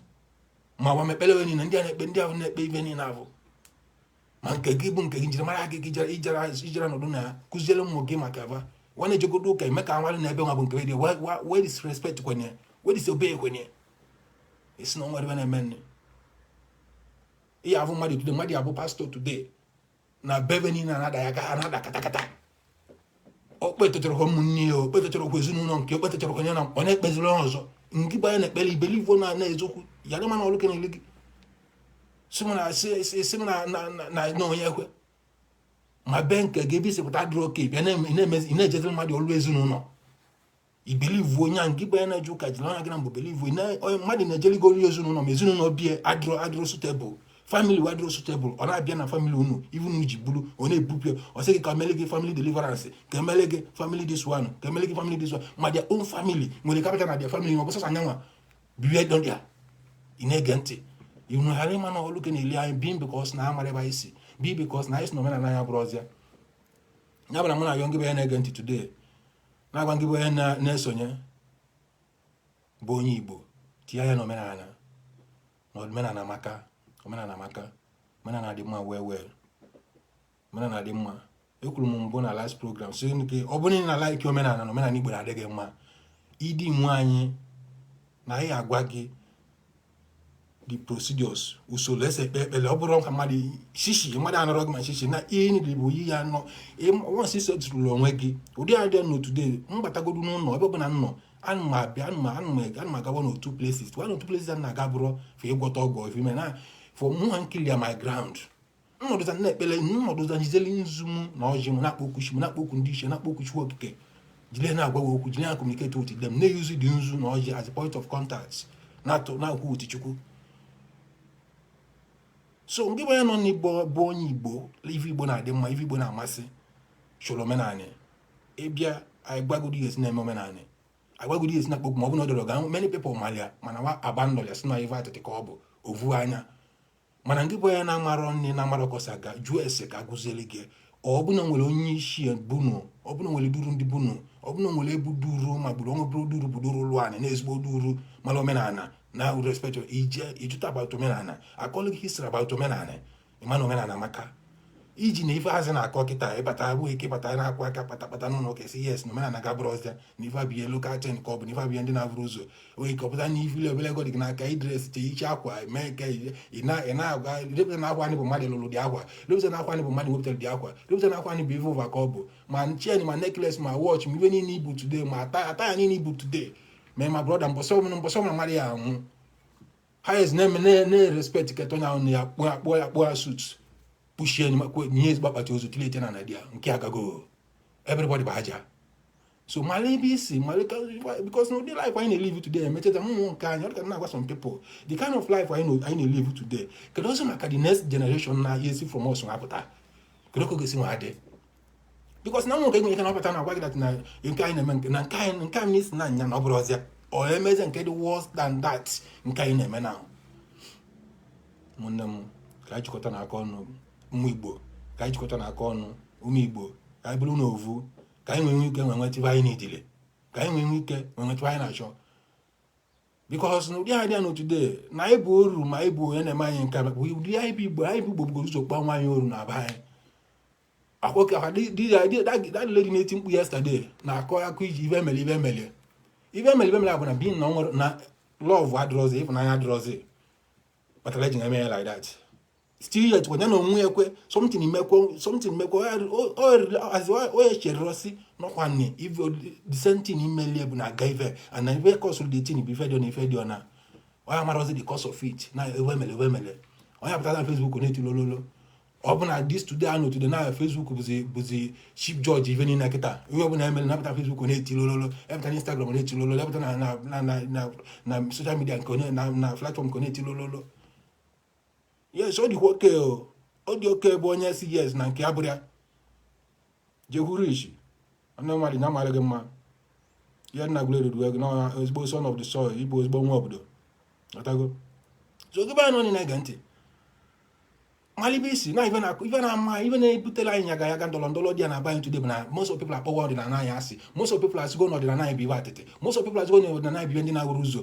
Ma gwa m ekpere niile ndị a na-ekpe, ndị ahụ na-ekpe ibe niile ahụ, ma nke gị bụ nke gị njirimara gị ijere nọdụ na ya kụziere ụmụ gị maka aba wa na-ejegodo ụka eme ka amalị na ebe nwa bụ nke dị wee disrespect kwenye, wee disobey kwenye, esi na onwere ebe na-eme nne ihe afụ mmadụ today. Mmadụ abụ pastor today na bebe niile na-ada ya ka na-ada katakata. O kpetachara ụmụnne ya, o kpetachara okwu ezinụlọ nke o kpetachara onye na ọ na-ekpeziri onye ọzọ. Ngị bụ anya na-ekpere ibelivo na eziokwu ya dị mana ọlụ kenele gị si m na onye ekwe ma bee nke gị ebe isi pụta dịrị oke bịa na-ejeziri mmadụ ọlụ ezinụlọ. I believe onye ahụ gị bụ ya na-eje ụka jiri anya gị na mbụ believe na onye mmadụ na-ejeligoro ezinụlọ, ma ezinụlọ bie adịrọ suitable, family wa adịrọ suitable. Ọ na-abịa na family unu, even unu ji buru, ọ na-ebupụ ya. Ọ sị gị ka emele gị family deliverance, ka emele gị family this one, ka emele gị family this one, ma their own family nwere capital na their family, ma ọ bụ sọsọ anyanwa biwe don dia. Ị na-ege ntị, unu ghara ịma na ọlụ gị na-eli anyị bi, because na amara ebe anyị si bi, because na anyị si na omenala anyị abụrụ ọzịa. Ya bụ na mụ na-ayọ ngị bụ onye na-ege ntị today, na-agwa ngị bụ onye na-esonye bụ onye Igbo, tinye anya n'omenala, na omenala amaka, omenala amaka, omenala dị mma. Well, omenala dị mma. Ekwuru m mbụ na last program si nke ọ bụrụ na ị na-like omenala na omenala Igbo na-adị gị mma, ịdị nwe anyị na anyị agwa gị the procedures, usoro esi ekpe ekpere. Ọ bụrụ ka mmadụ shishi, mmadụ anọrọ gị ma shishi na ihe niile bụ yi ya nọ. Once isetụrụ onwe gị ụdị adịa nọ today, mgbatagodu n'ụlọ ebe ọbụla m nọ, ana m abịa, ana m agawa n'otu places, one otu places a na-aga bụrụ for ịgwọta ọgwụ if ime na for mụ ha clear my ground. Nnọdụza na-ekpele, nnọdụza njizeli nzu m na ọjị m, na-akpọ okwu chi m, na-akpọ okwu ndị iche, na-akpọ okwu Chukwu Okike, jide na-agwa gị okwu, jide na communicate with them, na-use the nzu na ọjị as a point of contact, na-atụ na-akwu with Chukwu. So nke bụ onye nọ n'Igbo bụ onye Igbo, ife Igbo na-adị mma, ife Igbo na-amasị, chọrọ omenanị. Ịbịa, anyị gwagodo ihe esi na-eme omenanị, agwagodo ihe esi na-akpọ okwu, ma ọ bụ na ọ dọrọ ga many people malia, mana wa abandon ya, si na ife atịtị ka ọ bụ ovu anya. Mana nke bụ onye na-amarọ nne, na-amarọ ka ọ si aga, jụọ ese ka agụzieli gị. Ọ bụ na nwere onye isi bunu, ọ bụ na nwere duru ndị bunu, ọ bụ na nwere ebu duru ma gburu onwe bụrụ duru bụ duru lụọ anyị na ezigbo duru mara omenala na respect. Ije ịjụta about omenala, akọlụ gị history about omenala, ịma na omenala maka iji na ife azị na-akọ kịta. Ịbata abụghị ike ịbata na-akwụ aka kpatakpata n'ụlọ ụka esi yes na omenala ga-abụrụ ọzọ, na ife abịa local ten, ka ọ bụ na ife abịa ndị na-abụrụ ụzọ onye ike ọpụta na ifile obere ego dị gị n'aka, i dress che iche akwa mee nke ị na-agwa lepụta na akwa anyị bụ mmadụ lụrụ dị akwa, lepụta na akwa anyị bụ mmadụ wepụtara dị akwa, lepụta na akwa anyị bụ ife ụva ka ọ bụ, ma chain, ma necklace, ma watch, ma ife niile ibu today, ma ata ya niile ibu today. Ma brother, mbọsị ọbụla, mbọsị ọbụla mmadụ ya anwụ, highest na-eme na-respect keta onye ahụ na ya kpụọ ya, kpụọ ya, kpụọ ya suit, pushie nye ezigbo akpati ozu tilete na na ya nke agago. Everybody bụ aja. So mara ebe isi mara, because na ụdị life anyị na-elive today emecheta mmụọ nke anyị. Ọ dị ka na-agwa some people the kind of life anyị na-elive today, kedu ọzọ maka the next generation na esi from us apụta? Kedu ka ọ ga-esi nwa dị? Because na nwoke nwere ike na-apụta na agwa gị that na nke anyị na-eme, nke na nke anyị, nke anyị si na nya na ọ bụrụ ọzọ, ọ emeze nke dị worse than that nke anyị na-eme na. Ụmụnne m, ka anyị jikọta n'aka ọnụ. Ụmụ Igbo, ka anyị jikọta n'aka ọnụ. Ụmụ Igbo, ka anyị bụrụ n'ovu, ka anyị nwee ike nwee nweta ife anyị n'idile, ka anyị nwee ike nwee nweta ife anyị na-achọ, because na ụdị anyị dị na today na anyị bụ oru, ma anyị bụ onye na-eme anyị nke a, bụ ụdị anyị bụ Igbo. Anyị bụ Igbo bugoro ụzọ kpọọ nwaanyị oru na be anyị. Akwoke that lady na-eti mkpu yesterday na-akọ akụ iji ife emele, ife emele, ife emele, ife emele bụ na bi na nwere na love adịrọzi, ịfụnanya adịrọzi, kpatara eji na-eme ya like that. Still yet, ya na onwe ya ekwe something mekwe, something mekwe onye cherọsi n'ọkwa nne ife the same thing imelie bụ na aga ife and na ife cause the thing bụ ife dị na ife dị na onye amarọzi the cause of it na ewe emele, ewe emele. Onye apụtara na Facebook na-eti lololo. Ọ bụ na this today anọ today na Facebook bụzi chief judge ife niile kịta. Ihe ọbụla emere napụta Facebook na-eti lololo, epụta na Instagram na-eti lololo, epụta na social media nke onye na platform nke na-eti lololo. Yes, ọ dịkwa oke o, ọ dị oke bụ onye si yes na nke abụrụ ya jekwuru ishi nne mmadụ na amarị gị mma. Ihe nna gwụrụ eruru gị na ezigbo son of the soil, ịbụ ezigbo nwa obodo ọtago. So gị bụ anyị na-ege ntị, malibe isi na ife na ife na-ama ife na-ebutere anyị nyaga yaga, ndọrọ ndọrọ dị ya na be anyị today bụ na most of people akpọwa ọdịnala anyị asị. Most of people asịgo na ọdịnala anyị bụ ife atịtị. Most of people asịgo na ọdịnala anyị bụ ife ndị na-awụrụ ụzọ.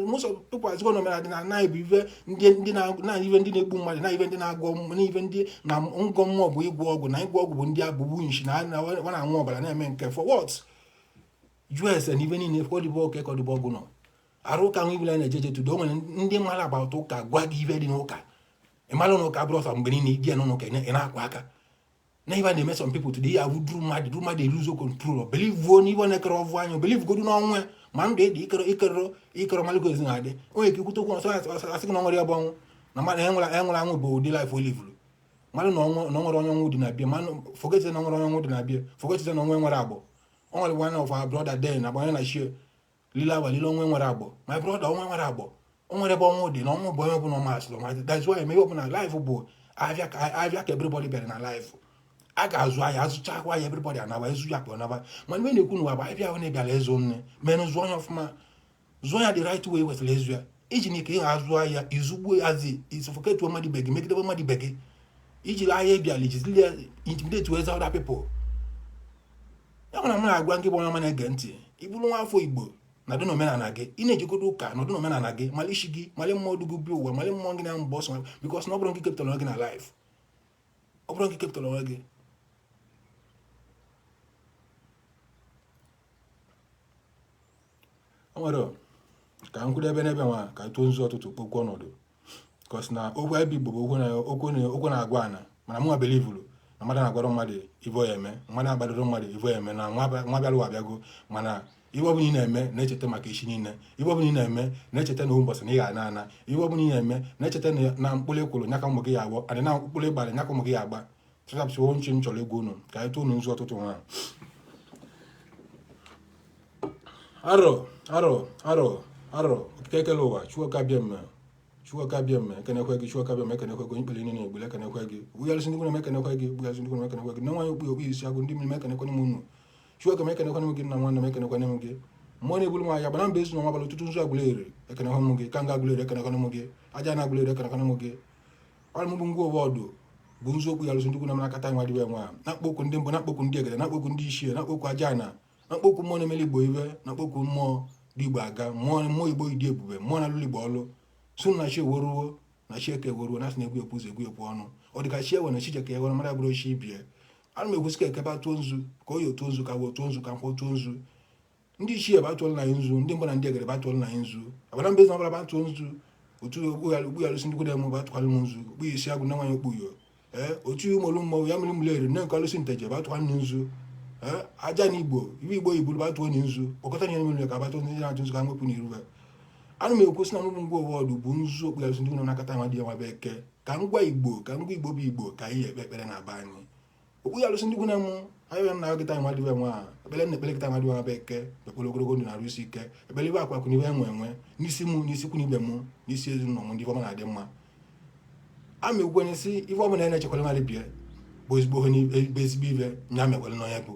Most of people asịgo na omenala anyị bụ ife ndị na ife ndị na-egbu mmadụ, na ife ndị na-agwọ, na ife ndị na ngọ mmụọ bụ ịgwọ ọgwụ, na ịgwọ ọgwụ bụ ndị abụbu nshi na na-anwụ ọbara na-eme nke for what us na ife niile kọdịbọ oke kọdịbọ ọgwụ nọ arụ ụka nwe ibila na-ejeje tudo. O nwere ndị mara agbata ụka gwa gị ife dị n'ụka. Ị mara na ụka bụrụ ọsọ mgbe niile iji ya n'ụka ị na-akwa aka na ife a na-eme some people today ya bụ duru mmadụ, duru mmadụ eluzo control, believe na ife na-ekere ọvụ anya, believe godu n'ọnwa ma ndụ ịdị ikere ikere ikere ọmalịgo ezi na-adị onye ka ikwute okwu ọsọ asị gị na ọ nwere ya bụ ọnwụ na mmadụ enwere enwere anwụ bụ ụdị life olivuru mmadụ na ọnwụ na ọ nwere onye ọnwụ dị na bie mmanụ. Forget na ọ nwere onye ọnwụ dị na bie. Forget na ọnwụ nwere agbọ. O nwere one of our brother then agbanye na shie lile awa lile onwe nwere agbọ. My brother, onwe nwere agbọ, o nwere ebe ọnwụ dị na ọnwụ bụ onye bụ na ọma asịrị ọma. That's why eme ọbụla life bụ afịa ka afịa ka everybody bịara na life. A ga-azụ ahịa, azụchakwa ya, everybody anaba ezu ya kpọ naba. Mana ibe na-ekwu n'ụwa bụ ahịa ahụ na-ebịara ịzụ nne menụ, zụọ onye ọfụma, zụọ ya the right way kwesịrị ịzụ ya. Iji na ike ị azụ ahịa izugbo yazi isuffocate mmadụ ibe gị, megidebe mmadụ ibe gị, ijiri ahịa ịbịala ijizili ya intimidate weze other people. Ya nwere m na-agwa gị bụ onye ọma na-ege ntị, ị bụrụ nwa afọ Igbo na dị n'omenala gị, ị na-ejegodo ụka nọdụ n'omenala gị, mara isi gị, mara mmụọ dugu bi ụwa, mara mmụọ gị na mbọ ọsọ, because na ọ bụrụ nke kepụtara onwe gị na life, ọ bụrụ nke kepụtara onwe gị. O nwere ka m kwudo ebe n'ebe nwa ka tụọ nzu ọtụtụ kpokwu ọnọdụ, cause na okwu ebe Igbo bụ okwu na-agwa ana. Mana mụnwa believeru na mmadụ na-agwara mmadụ ive ya eme, mmadụ na-agbadoro mmadụ ive ya eme, na nwa bịara ụwa abịago. Mana ive ọbụla ị na-eme, na-echeta maka echi niile. Ive ọbụla ị na-eme, na-echeta na ụbọchị na ị ga-ana ana. Ive ọbụla ị na-eme, na-echeta na mkpụrụ ekwuru nya ka ụmụ gị ya agbọ adị, na mkpụrụ ịgbara nya ka ụmụ gị ya agba. Chachapụsị nchi m chọrọ egwu unu ka anyị tụọ unu nzu ọtụtụ nwa. Arọ arọ arọ arọ, okike ekele ụwa, Chukwuka bịa mme, Chukwuka bịa mme, ekenekwe gị. Chukwuka bịa mme, ekenekwe gị. Onye ikpere niile na-egbule, ekenekwe gị. Ogbugarịsị ndị kwuru, ekenekwe gị. Ogbugarịsị ndị kwuru, ekenekwe gị. Nne nwaanyị okpu okpu isi agụ ndị mmiri, ekenekwe m unu. Chukwuka m, ekenekwe m gị. Nna nwanne m, ekenekwe m gị. Mmụọ na-ebulu m ahịa gbana mba ezu na nwa abalị ụtụtụ nzu Aguleri, ekenekwe m gị. Kanga Aguleri, ekenekwe m gị. Aja na Aguleri, ekenekwe m gị. Ọrụ m bụ ngwa ụwa ọdụ bụ nzu okpu ya alụsị ndị kwuru n'aka nwa dịbe nwa, na-akpọkwu ndị mbụ, na-akpọkwu ndị egede, na-akpọkwu ndị ichie, na-akpọkwu aja na, na-akpọkwu mmụọ na-emeli Igbo ibe, na-akpọkwu mmụọ dị Igbo aga, mmụọ Igbo ịdị ebube, mmụọ na-alụlụ Igbo ọlụ. Sụ na chi eweruo, na chi eke eweruo, na asị na egwu ekwu ụzọ egwu ekwu ọnụ. Ọ dị ka chi ewe na chi jeka ewe mara bụrụ chi ibie. Ana m ekwesị ka ekebe tụọ nzu, ka oyi tụọ nzu, ka wo tụọ nzu, ka nkwọ tụọ nzu. Ndị ichie batụọla na anyị nzu, ndị mbụ na ndị egede batụọla na anyị nzu, abara mbe ọbara batụọ nzu, otu okpu ya alụsị ndị kwere m batụkwala m nzu, okpu isi agụ na nwaanyị okpuyo ee, otu ụmụrụ mmọnwụ ya mere mụleri nne nke alụsị nteje batụkwala nzu ee, aja na Igbo ibe Igbo iburu batụọ na nzu, kpọkọta nye mere ka batụọ ndị na-atụ nzu ka nwepụ n'iru. Ana m ekwu sị na mụ ngwa ụwa ọdụ bụ nzu okpu ya alụsị ndị kwere nakọta nwa dị ya nwa bụ eke, ka ngwa Igbo, ka ngwa Igbo bụ Igbo, ka anyị ekpe ekpere na be anyị. Okpu ya alụsị ndị kwere m ayọ m na agịta nwa dịbe nwa ekpere na ekpere kịta nwa dịbe nwa bụ eke, ekpere ogologo ndụ na-arụ isi ike, ekpere ibe akwa akụ na ibe enwe enwe n'isi mụ, n'isi kwu na ibe mụ, n'isi ezinụlọ m, ndị ife ọma na-adị mma. A ma ekwenye sị ife ọbụla na-echekwara mmadụ bie bụ ezigbo bụ ezigbo ibe nya mekwere n'onye bụ,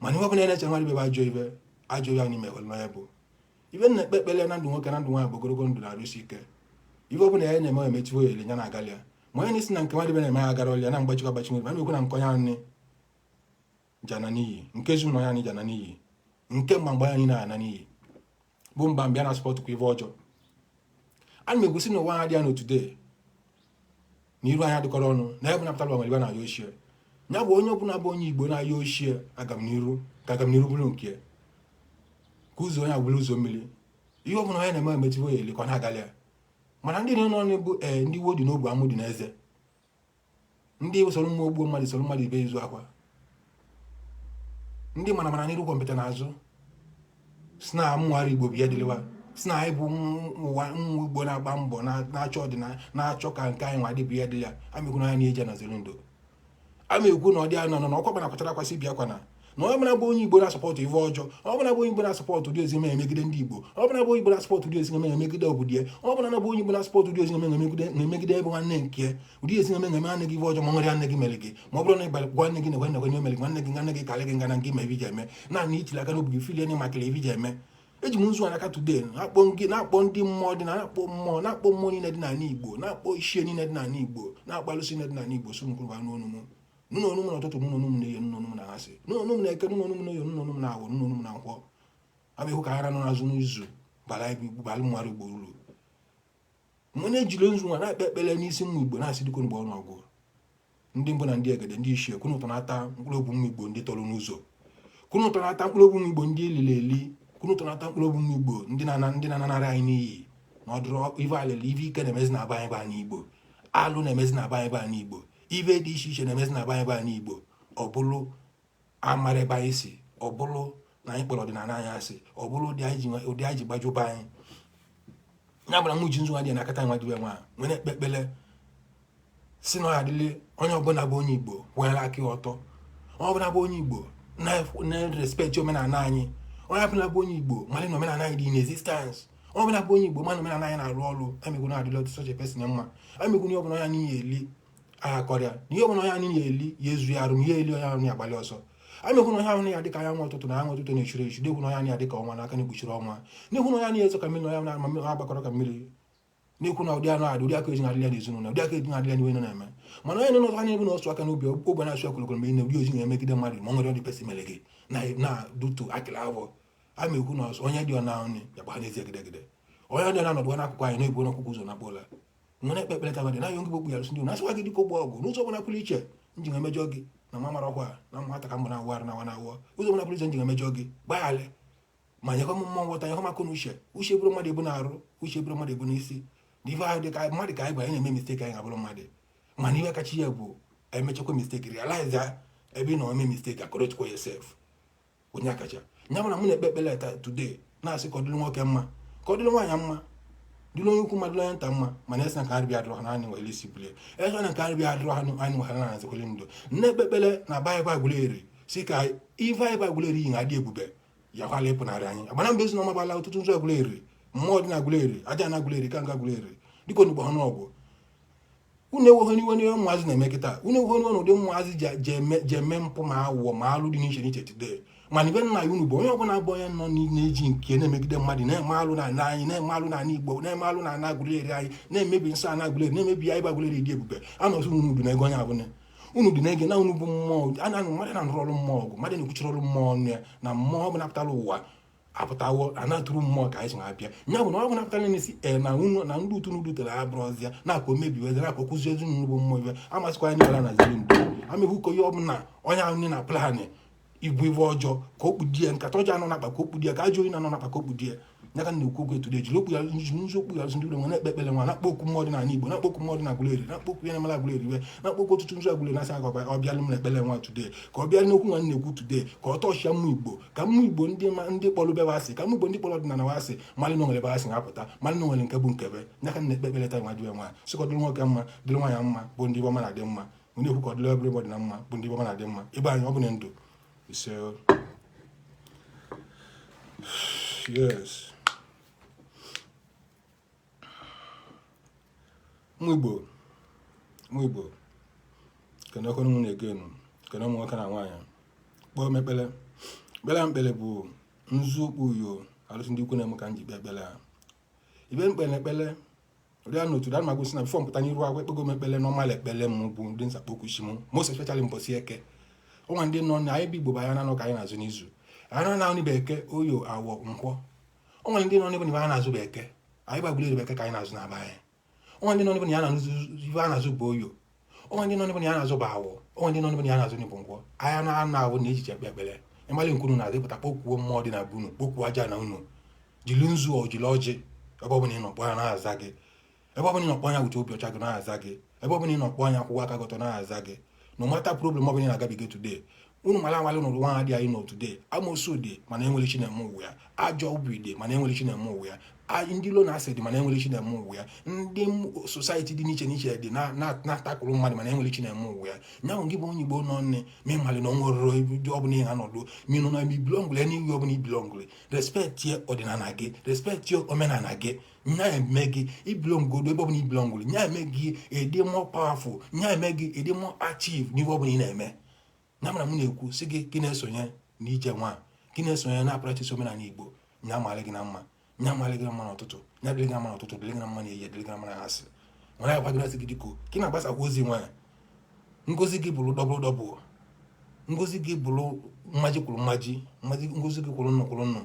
mana ife ọbụla na-eche mmadụ bie bụ ajọ ibe, ajọ ibe anyị mekwere n'onye bụ. Ibe na ekpe ekpere na ndụ nwoke na ndụ nwaanyị bụ ogologo ndụ na-arụ isi ike. Ife ọbụla ya na-eme emetiwo ya ele ya na-agalị ya, ma onye na-esi na nke mmadụ na-eme ya agara ọlịa na mgbachikọ agbachi nwere, mana ekwu na nke onye anyị jana n'iyi, nke ezinụlọ ya anyị jana n'iyi, nke mgba anyị na-ana n'iyi bụ mba mbịa na support kwa ife ọjọọ. Ana m ekwesị na ụwa anyị adịghị n'otu dee na iru anyị adịkọrọ ọnụ na ebe napụtara nwere ibe na-aya ochie ya bụ onye ọbụla bụ onye Igbo na-aya ochie agamniru, ka agamniru bụrụ nke ka ụzọ onye abụrụ ụzọ mmiri. Ihe ọbụla onye na-eme emetiwo ya ele ka ọ na-agalị ya. Mana ndị nọ n'ọnụ bụ ee, ndị iwo dị n'ogbe, amụ dị n'eze, ndị soro mmụọ ogbuo mmadụ, soro mmadụ ibe izu akwa, ndị mana mana n'iru kọmputa n'azụ si na mmụgharị Igbo bụ ya dịlịwa, si na anyị bụ ụwa nwa Igbo na-agba mbọ na-achọ ọdịna, na-achọ ka nke anyị nwa dị bụ ya dị ya. Amekwu na anyị na-eji na zere ndo ama ekwu na ọ dị anọ na ọkwa mana kwatara akwasị bịa kwana na onye ọbụla bụ onye Igbo na-asupport ife ọjọọ, onye ọbụla bụ onye Igbo na-asupport ụdị ezi emegide ndị Igbo, onye ọbụla bụ onye Igbo na-asupport ụdị ezi emegide obodo ya, onye ọbụla bụ onye Igbo na-asupport ụdị ezi na-emegide ebe nwanne nke ya, ụdị ezi eme na-eme nwanne gị ife ọjọọ, ma nwere nwanne gị mere gị, ma ọ bụrụ na ịgbara gwa nwanne gị na nwanne gị mere gị, nwanne gị karị gị nga na nke ime iji eme naanị itiri aka n'obi gị filie na makịrị ife iji eme. Eji m nzu n'aka today na-akpọ gị, na-akpọ ndị mmụọ dị na, na-akpọ mmụọ, na-akpọ mmụọ niile dị n'ala Igbo, na-akpọ ichie niile dị n'ala Igbo, na-akpọ alụsị niile dị n'ala Igbo, so nkwuru n'onu m, nụ n'onu m n'ụtụtụ, nụ n'onu m n'ehihie, nụ n'onu m n'anyasị, nụ n'onu m n'eke, nụ n'onu m n'oye, nụ n'onu m n'awọ, nụ n'onu m na nkwọ. Abịa hụ ka ara nọ n'azụ n'izu bara bara mmadụ Igbo uru. Mgbe na-ejiri nzu nwa na-ekpe ekpere n'isi ụmụ Igbo, na-asị dịka mgbe ọnụọgụ ndị mbụ na ndị egede, ndị ichie, kwunu ụtọ na-ata mkpụrụ obi ụmụ Igbo ndị tọrọ n'ụzọ, kwunu ụtọ na-ata mkpụrụ obi ụmụ Igbo ndị eliri eli, kwunu ụtọ na-ata mkpụrụ obi ụmụ Igbo ndị na-anarị anyị n'iyi na ọdụrụ ife alịlị, ife ike na-emezi na be anyị bụ anyị Igbo, alụ na-emezi na be anyị bụ anyị Igbo, ife dị iche iche na-emezi na be anyị bụ anyị Igbo. Ọ bụrụ amara ebe anyị si, ọ bụrụ na anyị kpọrọ ọdịnala anyị asị, ọ bụrụ ụdị anyị ji gbajuba anyị, ya bụ na mụ ji nzu nwa dị n'akata nwa dịbe nwa nwere ekpe ekpere si na ọ adịlị onye ọbụla bụ onye Igbo kwanyere aka ya ọtọ, onye ọbụla bụ onye Igbo Na-respect omenala anyị. Onye ọbụla bụ onye Igbo mara na omenala anyị dị in existence. Onye ọbụla bụ onye Igbo mana omenala anyị na-arụ ọrụ. Emegwu na adịla otu such a person mma. Emegwu na ihe ọbụla onye anyị ya eli agha akọrịa, na ihe ọbụla onye anyị ya eli ya ezu ya arụ, na ihe eli onye ahụ ya agbalị ọsọ. Emekwu na onye ahụ ya dịka anyanwụ ụtụtụ na anyanwụ ụtụtụ na-echuru echu. Na-ekwu na onye anyị ya dịka ọnwa n'aka na-ekpuchiri ọnwa. Na-ekwu na onye anyị ezo ka mmiri, na onye ahụ na agbakọrọ ka mmiri. Na-ekwu na ụdị anụ adị, ụdị aka ezi na-adịla n'ezinụlọ, ụdị aka ezi na-adịla n'iwe na-eme. Mana onye nọ n'ụzọ anya bụ na ọsụ aka n'obi ogbe na-asụ akwụlụkwụrụ mgbe ị na ụdị ozi na-emegide mmadụ, ma ọ nwere ọdị pesi mere gị na dutu akịla avọ. A ma ekwu na ọsọ onye dị ọna ahụ ya gba n'ezi egidegide, onye dị ọna nọdụ n'akụkụ anyị na-ebu n'ọkụkụ ụzọ na kpụla nwere ekpe ekpere tabadị na ayọ ngị okpu ya ndị na-asịkwa gị dịka ụgbọ ọgụ n'ụzọ ọbụla pụrụ iche nji emejọ gị na nwa mara ọkwa na nwata ka mbụ na-awụ arụ na awa na awụ ụzọ ọbụla pụrụ iche nji emejọ gị, gbaghalị ma nyekwa m mmụọ nghọta, nyekwa m akụ na uche. Uche bụrụ mmadụ ebu na-arụ, uche bụrụ mmadụ ebu n'isi, na ife ahụ dị ka mmadụ ka anyị bụ, anyị na-eme mistake, anyị ga-abụrụ mmadụ. Mana ihe kacha ihe bụ emechakwa mistake, realize ya ebe ị nọ eme mistake, correct yourself. Onye akacha nya bụ na mụ na-ekpe ekpere taa today, na-asị ka ọ dịrị nwoke mma, ka ọ dịrị nwaanyị mma, dịrị onye ukwu mma, dịrị onye nta mma. Mana esi na nke arịbịa adịrọ ha na anyị nwere isi bulie, esi na nke arịbịa adịrọ ha anyị nwere na azikwele ndụ. Na-ekpe ekpere na baịbụl Agụleri si ka ife anyị bụ Agụleri yi adị ebube ya kwala ịpụnarị anyị agbana mgbe ezi na ọma gbala ọtụtụ nzu Agụleri, mmụọ dị na Agụleri, aja na Agụleri, ka nga Agụleri dịka onugbo ha n'ọgwụ. Unu enweghị n'iwe n'ihe ụmụazị na-eme kịta. Unu enweghị n'iwe n'ụdị ụmụazị ji eme mpụ ma awụọ ma alụ dị n'iche n'iche today. Mana ibe nna ya unu bụ onye ọbụla bụ onye nọ na-eji nke na-emegide mmadụ, na-eme alụ na ana anyị, na-eme alụ na ana Igbo, na-eme alụ na ana Agụleri anyị, na-emebi nsọ ana Agụleri, na-emebi ya ịbụ Agụleri dị ebube. Anọsị unu dị na ego onye abụne unu dị na-ege na unu bụ mmụọ a na-anụ mmadụ na-anụrụ ọrụ mmụọ ọgụ, mmadụ na-ekwuchiri ọrụ mmụọ ọnụ ya na mmụọ ọbụla pụtara ụwa apụtawo a na-atụrụ mmụọ ka anyị si abịa. Nya bụ na ọ bụla pụtara n'isi e na unu na ndị utu unu dutere abụrụzịa na-akwa omebiwezi na-akwa kwụzi ezi unu bụ mmụọ ibe amasịkwa anyị ọla na ziri ndo amehụ ka onye ọbụla onye ahụ na plan ibu ibe ọjọọ ka o kpudie nkata ọjọọ anọ n'akpa, ka o kpudie ka ajọ onye na-anọ n'akpa, ka o kpudie ya ka na-ekwu okwu etude jiri okwu ya nzu okwu ya ndị nwe na-ekpe ekpere nwa, na-akpọ okwu mmụọ dị n'ala Igbo, na-akpọ okwu mmụọ dị na Agụleri, na-akpọ okwu ya na-emela Agụleri iwe, na-akpọ okwu ọtụtụ nzu Agụleri, na-asị aka ọ bịalụ m na ekpere nwa today, ka ọ bịa n'okwu nwa na-ekwu today, ka ọ tọchịa mmụ Igbo, ka mmụ Igbo ndị ndị kpọrọ be asị, ka mmụ Igbo ndị kpọrọ ọdịnala wasị malị na onwere ebe asị na-apụta, malị na onwere nke bụ nkebe ya ka na-ekpe ekpere taa nwa dị nwa sị ka ọ dịrị nwoke mma, dịrị nwaanyị mma, bụ ndị ọma na-adị mma. Na-ekwu ka ọ dịrị everybody na mma, bụ ndị ọma na-adị mma ebe anyị ọ bụ na ndụ ise. Yes, ụmụ Igbo, ụmụ Igbo, kenekwanụ m na egenu kene ụmụ nwoke na nwaanyị. Kpọọ m ekpere. Ekpere mkpere bụ nzu okpu uyo arụsị ndị ikwu na-eme ka m ji kpee ekpere ha ibe mkpere ekpere ụdị ya n'otu dara magosi na before mpụta n'iru akwụkwọ ekpego m ekpere normal ekpere m bụ ndị nzakpọ okwu isi m, most especially mbọsị Eke. Ọnwa ndị nọ na anyị bụ Igbo bụ anya na-anọ ka anyị na-azụ n'izu anyị na-anụ bụ Eke, Oyo, Awọ, Nkwọ. Ọnwa ndị nọ n'ebe na ibe a na-azụ bụ Eke, anyị gbagburu ebe Eke ka anyị na-azụ na be anyị. Ọnwa ndị nọ n'ebe na ya na-azụ ibe a na-azụ bụ Oyo. Ọnwa ndị nọ n'ebe na ya na-azụ bụ Awọ. Ọnwa ndị nọ n'ebe na ya na-azụ bụ Nkwọ. Anya na-anọ ahụ na echiche ekpe ekpere ịmalị nke unu na-adịpụta, kpọkwuo mmụọ dị na be unu, kpọkwuo aja na unu, jiri nzu ọ jiri ọjị. Ebe ọbụla ị nọ kpọọ ya na-aza gị. Ebe ọbụla ị nọ kpọọ ya wute obi ọcha gị na-aza gị. Ebe ọbụla ị nọ kpọọ anya kwụwa aka gị ọtọ na-aza gị. No matter problem ọbụla ị na-agabiga today, unu mara amalị n'ụwa nwa dị anyị nọ today. Amosu dị mana enwere chi na-eme ụwa ya. Ajọ obi dị mana enwere chi na-eme ụwa ya. Ndị ilo na asị dị mana enwere chi na-eme ụwa ya. Ndị society dị n'iche n'iche dị na-atakụrụ mmadụ mana enwere chi na-eme ụwa ya. Nyanwụ gị bụ onye Igbo nọ nne ma ịmalị na o nwere ebe ọbụla ị ga-anọdụ ma ị nọ na ibelongụrụ n'iwu ọbụla ibelongụrụ, respect ye ọdịnala gị, respect ye omenala gị. Nya eme gị ibelongodo ebe ọbụla ibelongụrụ, nya eme gị ịdị more powerful, nya eme gị ịdị more active n'ihe ọbụla ị na-eme. Ya mere m na-ekwu sị gị gị na-esonye n'ije nwa gị, na-esonye na practice omenala Igbo. Nya amalị gị na mma, nya amalị gị na mma n'ụtụtụ, nya dịrị gị na mma n'ụtụtụ, dịrị gị na mma n'ehihie, dịrị gị na mma n'anyasị. Nwere ya kwadoro gị dịko ka ị na-agbasakwa ozi nwaanyị. Ngozi gị bụrụ double double, ngozi gị bụrụ mmaji kwuru mmaji mmaji, ngozi gị kwuru nnụ kwuru nnụ,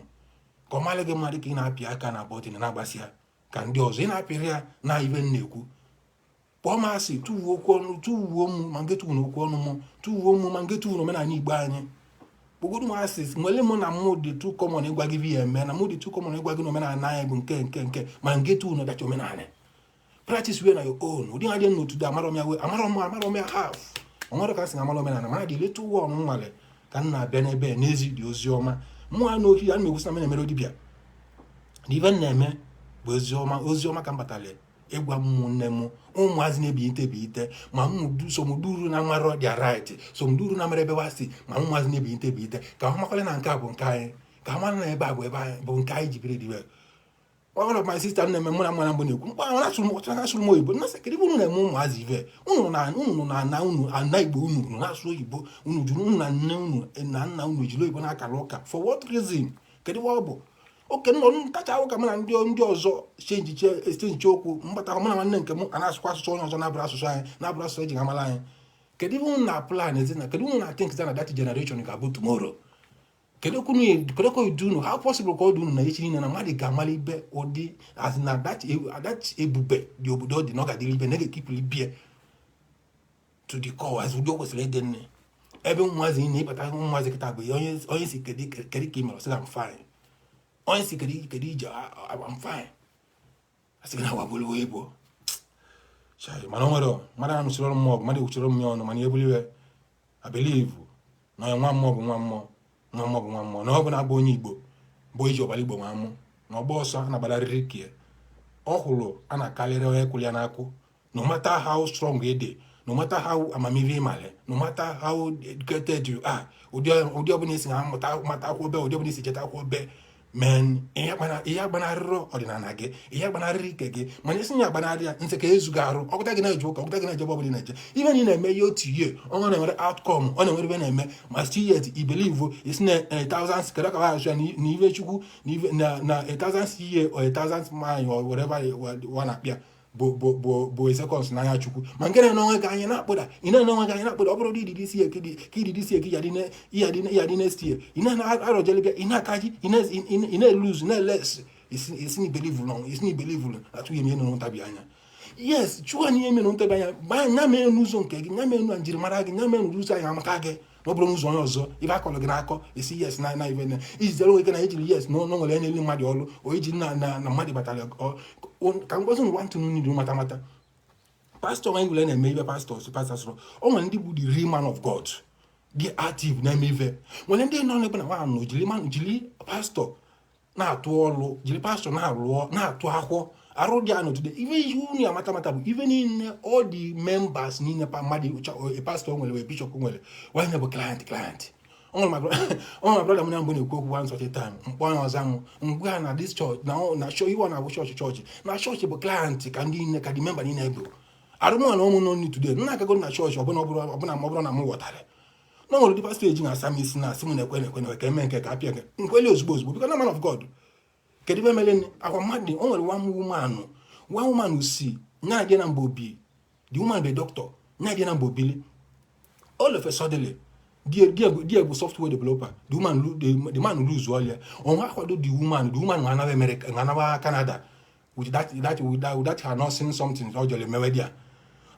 ka ọ malị gị mma dịka ị na-apị aka na button na-agbasi ya ka ndị ọzọ ị na-apịrị ya na ibe m na-ekwu. Kpọọ m asị, tụwuo okwu ọnụ, tụwuo m ma nke tụwu n'okwu ọnụ m, tụwuo m ma nke tụwu n'omenala Igbo anyị. Kpọgodu m asị, nwere m na mụ dị too common ịgwa gị ihe eme na mụ dị too common ịgwa gị na omenala anyị bụ nke nke nke ma nke tụwu na ọdachi omenala. Practice wey na your own ụdị ha dị n'otu dị amarọ m ya wee amarọ m amarọ m ya half onwere ka sị na amara omenala mana dị little one nwale ka m na-abịa n'ebe n'ezi dị ozi ọma mmụọ na ohi ya na-ekwusi na m na-emere dibịa na ibe m na-eme bụ ozi ọma, ozi ọma ka m batara. Ịgwa ụmụnne m, ụmụazị na-ebilite ebilite, ma somduru na mara dia right, somduru na mara ebe wa si, ma ụmụazị na-ebilite ebilite, ka ha makwale na nke a bụ nke anyị, ka ha mara na ebe a bụ ebe anyị bụ nke anyị ji biri diwe. One of my sister na-eme mụ na mụ na mbụ na-ekwu mkpa ahụ na-asụrụ m oyibo, na sị, kedu ebe unu na-eme ụmụazị ive unu na unu na ana unu, ana Igbo unu? Unu na-asụ oyibo, unu juru unu na nne unu na nna unu jiri oyibo na-akara ụka. For what reason? Kedu ebe ọ bụ oke nọ ntacha ụka mụ na ndị ọzọ chenjiche okwu mgbata mụ na nwanne nke m a na-asụkwa asụsụ onye ọzọ, na-abụrụ asụsụ anyị, na-abụrụ asụsụ eji amara anyị? Kedu ebe unu na plan ezi na kedu unu na think na that generation ga-abụ tomorrow? Kedu okwu kedu ka dị unu? How possible ka ọ dị unu na echi niile na mmadụ ga-amara ibe ụdị as na that ebube dị obodo dị na ọ ga-adịrị ibe na ga-ekipụrụ ibie to the core as ụdị o kwesịrị ịdị nne ebe ụmụazị niile ịbata? Ụmụazị kịta bụ onye si, kedu kedu ka ị mere? Ọ sị, "I'm fine." Onye si, kedu kedu ije? "I'm fine." Asị gị na awa bụrụ oyibo. Chai, mana o nwere mmadụ na-anụchiri ọrụ mmụọ, mmadụ ekwuchiri mmụọ ọnụ, mana ebulu iwe. I believe na onye nwa mmụọ bụ nwa mmụọ, nwa mmụọ bụ nwa mmụọ, na ọ bụ na-abụ onye Igbo bụ eji ọbara Igbo nwa mụ na ọgba ọsọ a na-agbalarịrị kie ọ hụrụ a na-akarịrị onye kwụrụ ya n'akwụ. No matter how strong ị dị, no matter how amamihe ị mara, no matter how educated you are, ụdị ọbụla isi na mụta mata akwụkwọ be, ụdị ọbụla isi cheta akwụkwọ be men, ihe agbanarịrị ọdịnala gị, ihe agbanarịrị ike gị, mana isi ya agbanarị ya ntị ka ezugo arụ ọkụta gị na-eje ụka, ọkụta gị na-eje ebe ọbụla ị na-eje. Ibe na ị na-eme ihe otu ihe ọnwa na-enwere outcome, ọ na-enwere ibe na-eme, ma still yet i believe isi na a thousand, kedu ka asụ ya na ibe Chukwu na ibe na a thousand year or a thousand mile or whatever wa na-akpịa bụ seconds n'anya Chukwu. Ma nke na-ene onwe gị anya na-akpụda, ị na-ene onwe gị anya na-akpụda. Ọ bụrụ dị ididi isi eke ka ididi isi eke ya dị next year, ị na-arọjele bịa, ị na-akaji, ị na-eluzu na-eles isi na ibelieve nọ, isi na ibelieve atụ ya eme ntabi anya. Yes, chụọ anyị ihe mere ntabi anya nya mee n'ụzọ nke gị, nya mee na njirimara gị, nya mee n'ụzọ anyị amata gị, na ọ bụrụ n'ụzọ onye ọzọ ibe akọrọ gị n'akọ esi yes na ibe na iji zere onwe gị na ejiri yes na nwere onye mmadụ ọrụ o iji na mmadụ batara ka ngozi ngwa ntụ n'iru mata mata. Pastọ nwa nwere na-eme ibe pastọ si pastọ sọrọ o nwere ndị bụ the real man of God dị active na-eme ife, nwere ndị nọ n'ebe na nwa nọ jiri man, jiri pastọ na-atụ ọrụ, jiri pastọ na-alụ na-atụ akwụkwọ arụ dị anọ today. Ife ihe unu amata mata bụ ife niile, all the members niile pa mmadụ pastọ nwere wee bishọp nwere wanye bụ client client. O nwere my brother m na mbụ na-ekwu okwu one such time mkpọ onye ọzọ mụ mgbe a na this church na show iwe na-abụ chọọchị chọọchị na chọọchị bụ client ka ndị niile ka the member niile bụ arụmụ na ụmụ nọ today nna akago na chọọchị ọbụna ọbụla ọbụna ma ọ bụrụ na m ghọtara na nwere ụdị pastọ eji na-asa m isi na asị m na-ekwe na-ekwe na ka eme nke ka apịa nke nkweli ozugbo ozugbo biko na man of God. Kedu ebe mere akwa mmadụ? O nwere one woman si nya dị na mgbe obi, the woman be doctor, nya dị na mgbe obili. All of a suddenly die bụ software developer, the woman the man lose all ya onwe akwado the woman nwa anawa America, nwa anawa Canada with that her nursing something ọ jọrọ emewe there.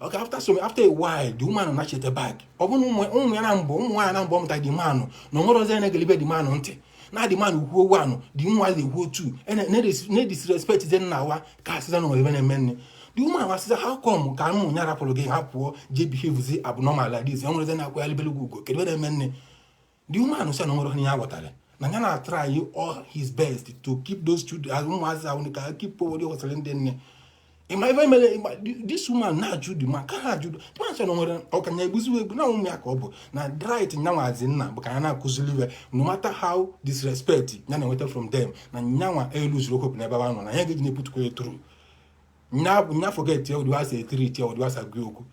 Okay, after a while the woman nachete back. Ọ bụrụ ụmụ ya na mbụ, ụmụ nwaanyị na mbụ ọ mụtara the man na onwere ọzọ na-egelibe the man ntị na the man kwuo one, the nwa na-ekwu two, na disrespect ze nna wa ka asịza na nwere ebe na-eme nne. The woman wa sịza, how come ka ụmụ ya rapụrụ gị ha pụọ jee behave abnormal like this? Enwere na-akwa ya libele ugo. Kedu ebe na-eme nne? The woman sị na onwere ihe ya ghọtara na ya na try all his best to keep those children, ụmụazị ahụ, ka keep ụdị kwesịrị ndị nne. Ịma ebe mere this woman na-ajụ the man ka ha ajụ the man sị na nwere ọkanya egbuziwe egbu na ụmụ ya ka ọ bụ na right nyanwazi nna bụ ka ya na-akụziri iwe, no matter how disrespect ya na-enweta from them, na nyanwa eluzuru okwu n'ebe ha nọ na ya ga-eji na-eputukwa ya through nya forget ya ụdị wasa etiri ya ụdị wasa gị okwu.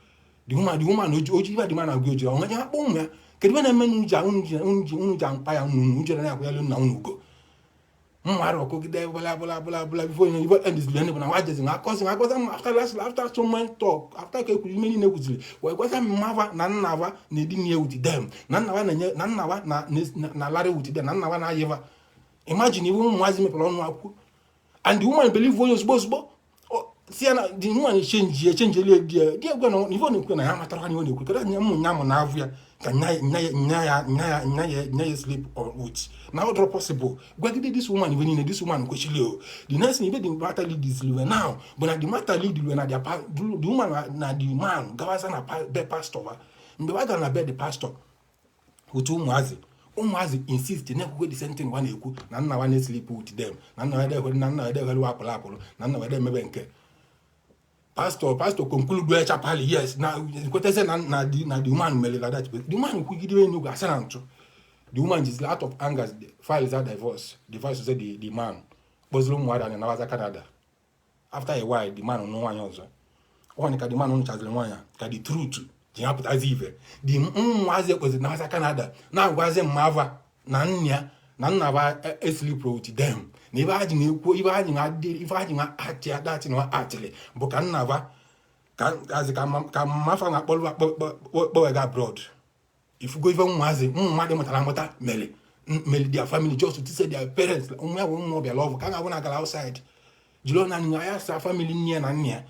The woman oji ibe the man agụ oji ọ nweje akpọ ụmụ ya, kedu ebe na-eme unu ji mkpa ya unu unu jere na-akwanyere nna unu ugo mmadụ ọkụgide bla bla bla bla before you know end is bụ na nwa jezi nwa akọzi nwa akọzi m after last after so much talk, after ka ekwuru ime niile kwuziri wee gwaza m mmava na nnava na-edina ya with them, na nnava na-enye na nnava na na larị with them, na nnava na-ayịva. Imagine iwe ụmụazị mepere ọnụ akwụkwọ and the woman believe onye ozugbo ozugbo si ya na the woman change change elu di ya di ya gwa na ife ọ na-ekwu na ya matara ihe ọ na-ekwu. Kedu anya ụmụ nya mụ na avụ ya ka nya nya nya ya nya ya nya ya nya ya sleep or with na ọ dọrọ possible gwagide this woman ife niile this woman kwechili o. The next thing ife the matter lead is liwe now bụ na the matter lead liwe na the woman na the man gawaza na be pastor wa. Mgbe wa gara na be the pastor otu ụmụazị ụmụazị insist na-ekwukwe the same thing wa na-ekwu na nna wa na-esleep with them, na nna wa dekwere, na nna wa dekwere wa apụrụ apụrụ, na nna wa emebe nke. Pastor conclude chapali, yes, na kweteze na the woman mere like that. The woman kwugide enugwu asa na ntụ. The woman is out of anger, file that divorce. Divorce say the man kpọziri ụmụada na nabaza Canada. After a while, the man nụ nwaanyị ọzọ. Ọ ka the man nụchaziri nwaanyị ka the truth ji apụtazi ife. The nwazi ekpoziri nabaza Canada na-agwazi mmava na nna ya na nna ba esleep with them, na ibe ha ji na-ekwu, ibe ha ji na-adị, ife ha ji na-achị adatị na achịrị bụ ka nna ba ka azi ka mmafa na-akpọrọ kpọwega abroad. Ifugo ife ụmụazị, ụmụ mmadụ mụtara amụta mere their family just to say their parents. Ụmụ ya bụ ụmụ ọbịa lọvụ ka a ga-abụ na gara outside jiri na nna ya sa family nne ya na nna ya.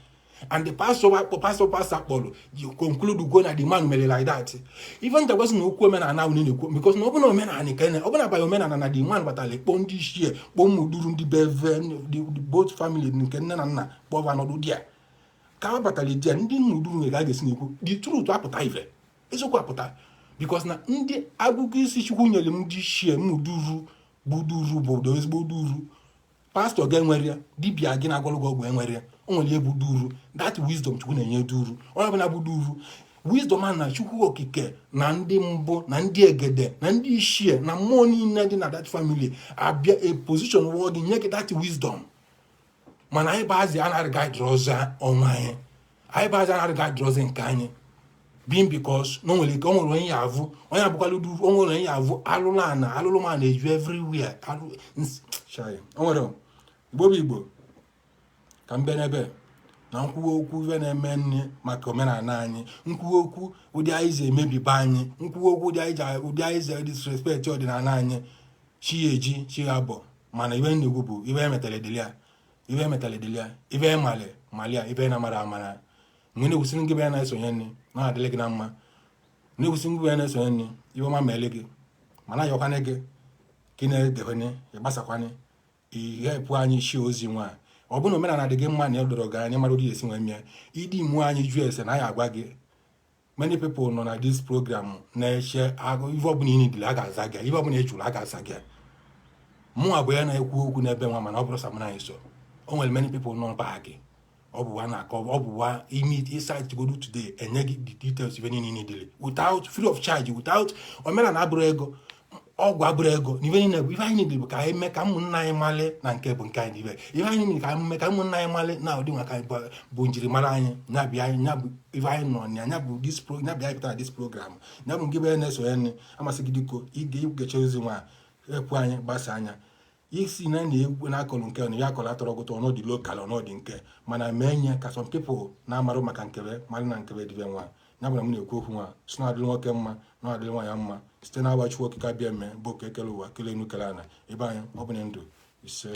And the pastor akpọ pastor kpọrọ ji conclude go na the man mere like that. Ife ntakwasị na okwu omenala ahụ na-ekwu, because na ọ bụ na omenala ka ọ bụ na abalị omenala na the man batara kpọọ ndị ichie, kpọọ ụmụ duru ndị beve the both family nke nne na nna, kpọọ nọdụ dia ka a batara di ya. Ndị mmụduru nwere ka a ga-esi na-ekwu the truth apụta, ife eziokwu apụta, because na ndị agụgụ isi Chukwu nyere m ndị ichie mmụduru bụ duru bụ ụdọ ezigbo duru. Pastor ga-enwere ya, dibịa gị na-agwọrọ gị ọgwụ enwere ya. O nwere ihe bụ duru, that wisdom Chukwu na-enye duru. Onye ọbụla bụ duru, wisdom a na Chukwu Okike na ndị mbụ na ndị egede na ndị ichie na mmụọ niile dị na that family abịa a position wụọ gị, nye gị that wisdom. Mana anyị bụ azị anaghị ga ọnwa anyị, anyị bụ azị anaghị ga nke anyị being, because na o nwere ike o nwere onye ya avụ, onye abụkwala udu, o nwere onye ya avụ alụlụ ana alụlụ ma na-eju everywhere alụ shai. O nwere Igbo bụ Igbo ka m bịa n'ebe na nkwuwa okwu ife na-eme nne maka omenala anyị, nkwuwa okwu ụdị anyị ji emebibe anyị, nkwuwa okwu ụdị anyị ji, ụdị anyị ji disrespect ọdịnala anyị. Chi ya eji chi ya bọ, mana ibe na-ekwu bụ ibe emetara dịlị ya, ibe emetara dịlị ya, ibe emali mali ya, ibe na-amara amara. Mgbe na-ekwusịrị ngị bụ ya na-esonye nne na-adịrị gị na mma, na-ekwusị ngị bụ ya na-esonye nne ibe ọma meele gị, mana ayọkwana gị ka ị na-egekwane, ịgbasakwane ihe pụ anyị shi ozi nwa. Ọ bụrụ na omenala dị gị mma na edoro gị anya mara ụdị esi nwee mie ịdị mụọ anyị jụọ ese na anyị agwa gị. Many people nọ na this program na-eche agụ ife ọbụla ị nidiri a ga-aza gị, ife ọbụla ị jụrụ a ga-aza gị. Mụnwa bụ ya na-ekwu okwu n'ebe nwa, mana ọ bụrụ samana anyị so o nwere many people nọ ba gị. Ọ bụ wa na-akọ, ọ bụ wa ime ịsite godu today enye gị the details ife niile ị nidiri without free of charge, without omenala abụrụ ego, ọgwụ abụrụ ego, na ife niile bụ ife anyị nidiri bụ ka anyị mee ka ụmụnna anyị malị na nke bụ nke anyị. Ibe ife anyị nidiri ka anyị mee ka ụmụnna anyị malị na ụdị nwa ka anyị bụ njirimara anyị, nya bụ anyị, nya bụ ife anyị nọ na ya, nya bụ this pro, nya bụ anyị pụtara this program, nya bụ nke bụ na-esonye nne amasị gị dịko ige igecha ozi nwa ekwu anyị gbasa anya isi na na-egwu na-akọlụ nke na ya akọlụ atọrọ gụtọ ọnọdụ local ọnọdụ nke, mana mee nye ka some people na-amarụ maka nkebe malụ na nkebe dịbe nwa. Ya bụ na m na-ekwu okwu nwa si na adịrị nwoke mma na adịrị nwaanyị mma site na agba Chukwu Okike abịa mee bụ ka ekele ụwa kele enu kele ana ebe anyị ọ bụ na ndụ ise.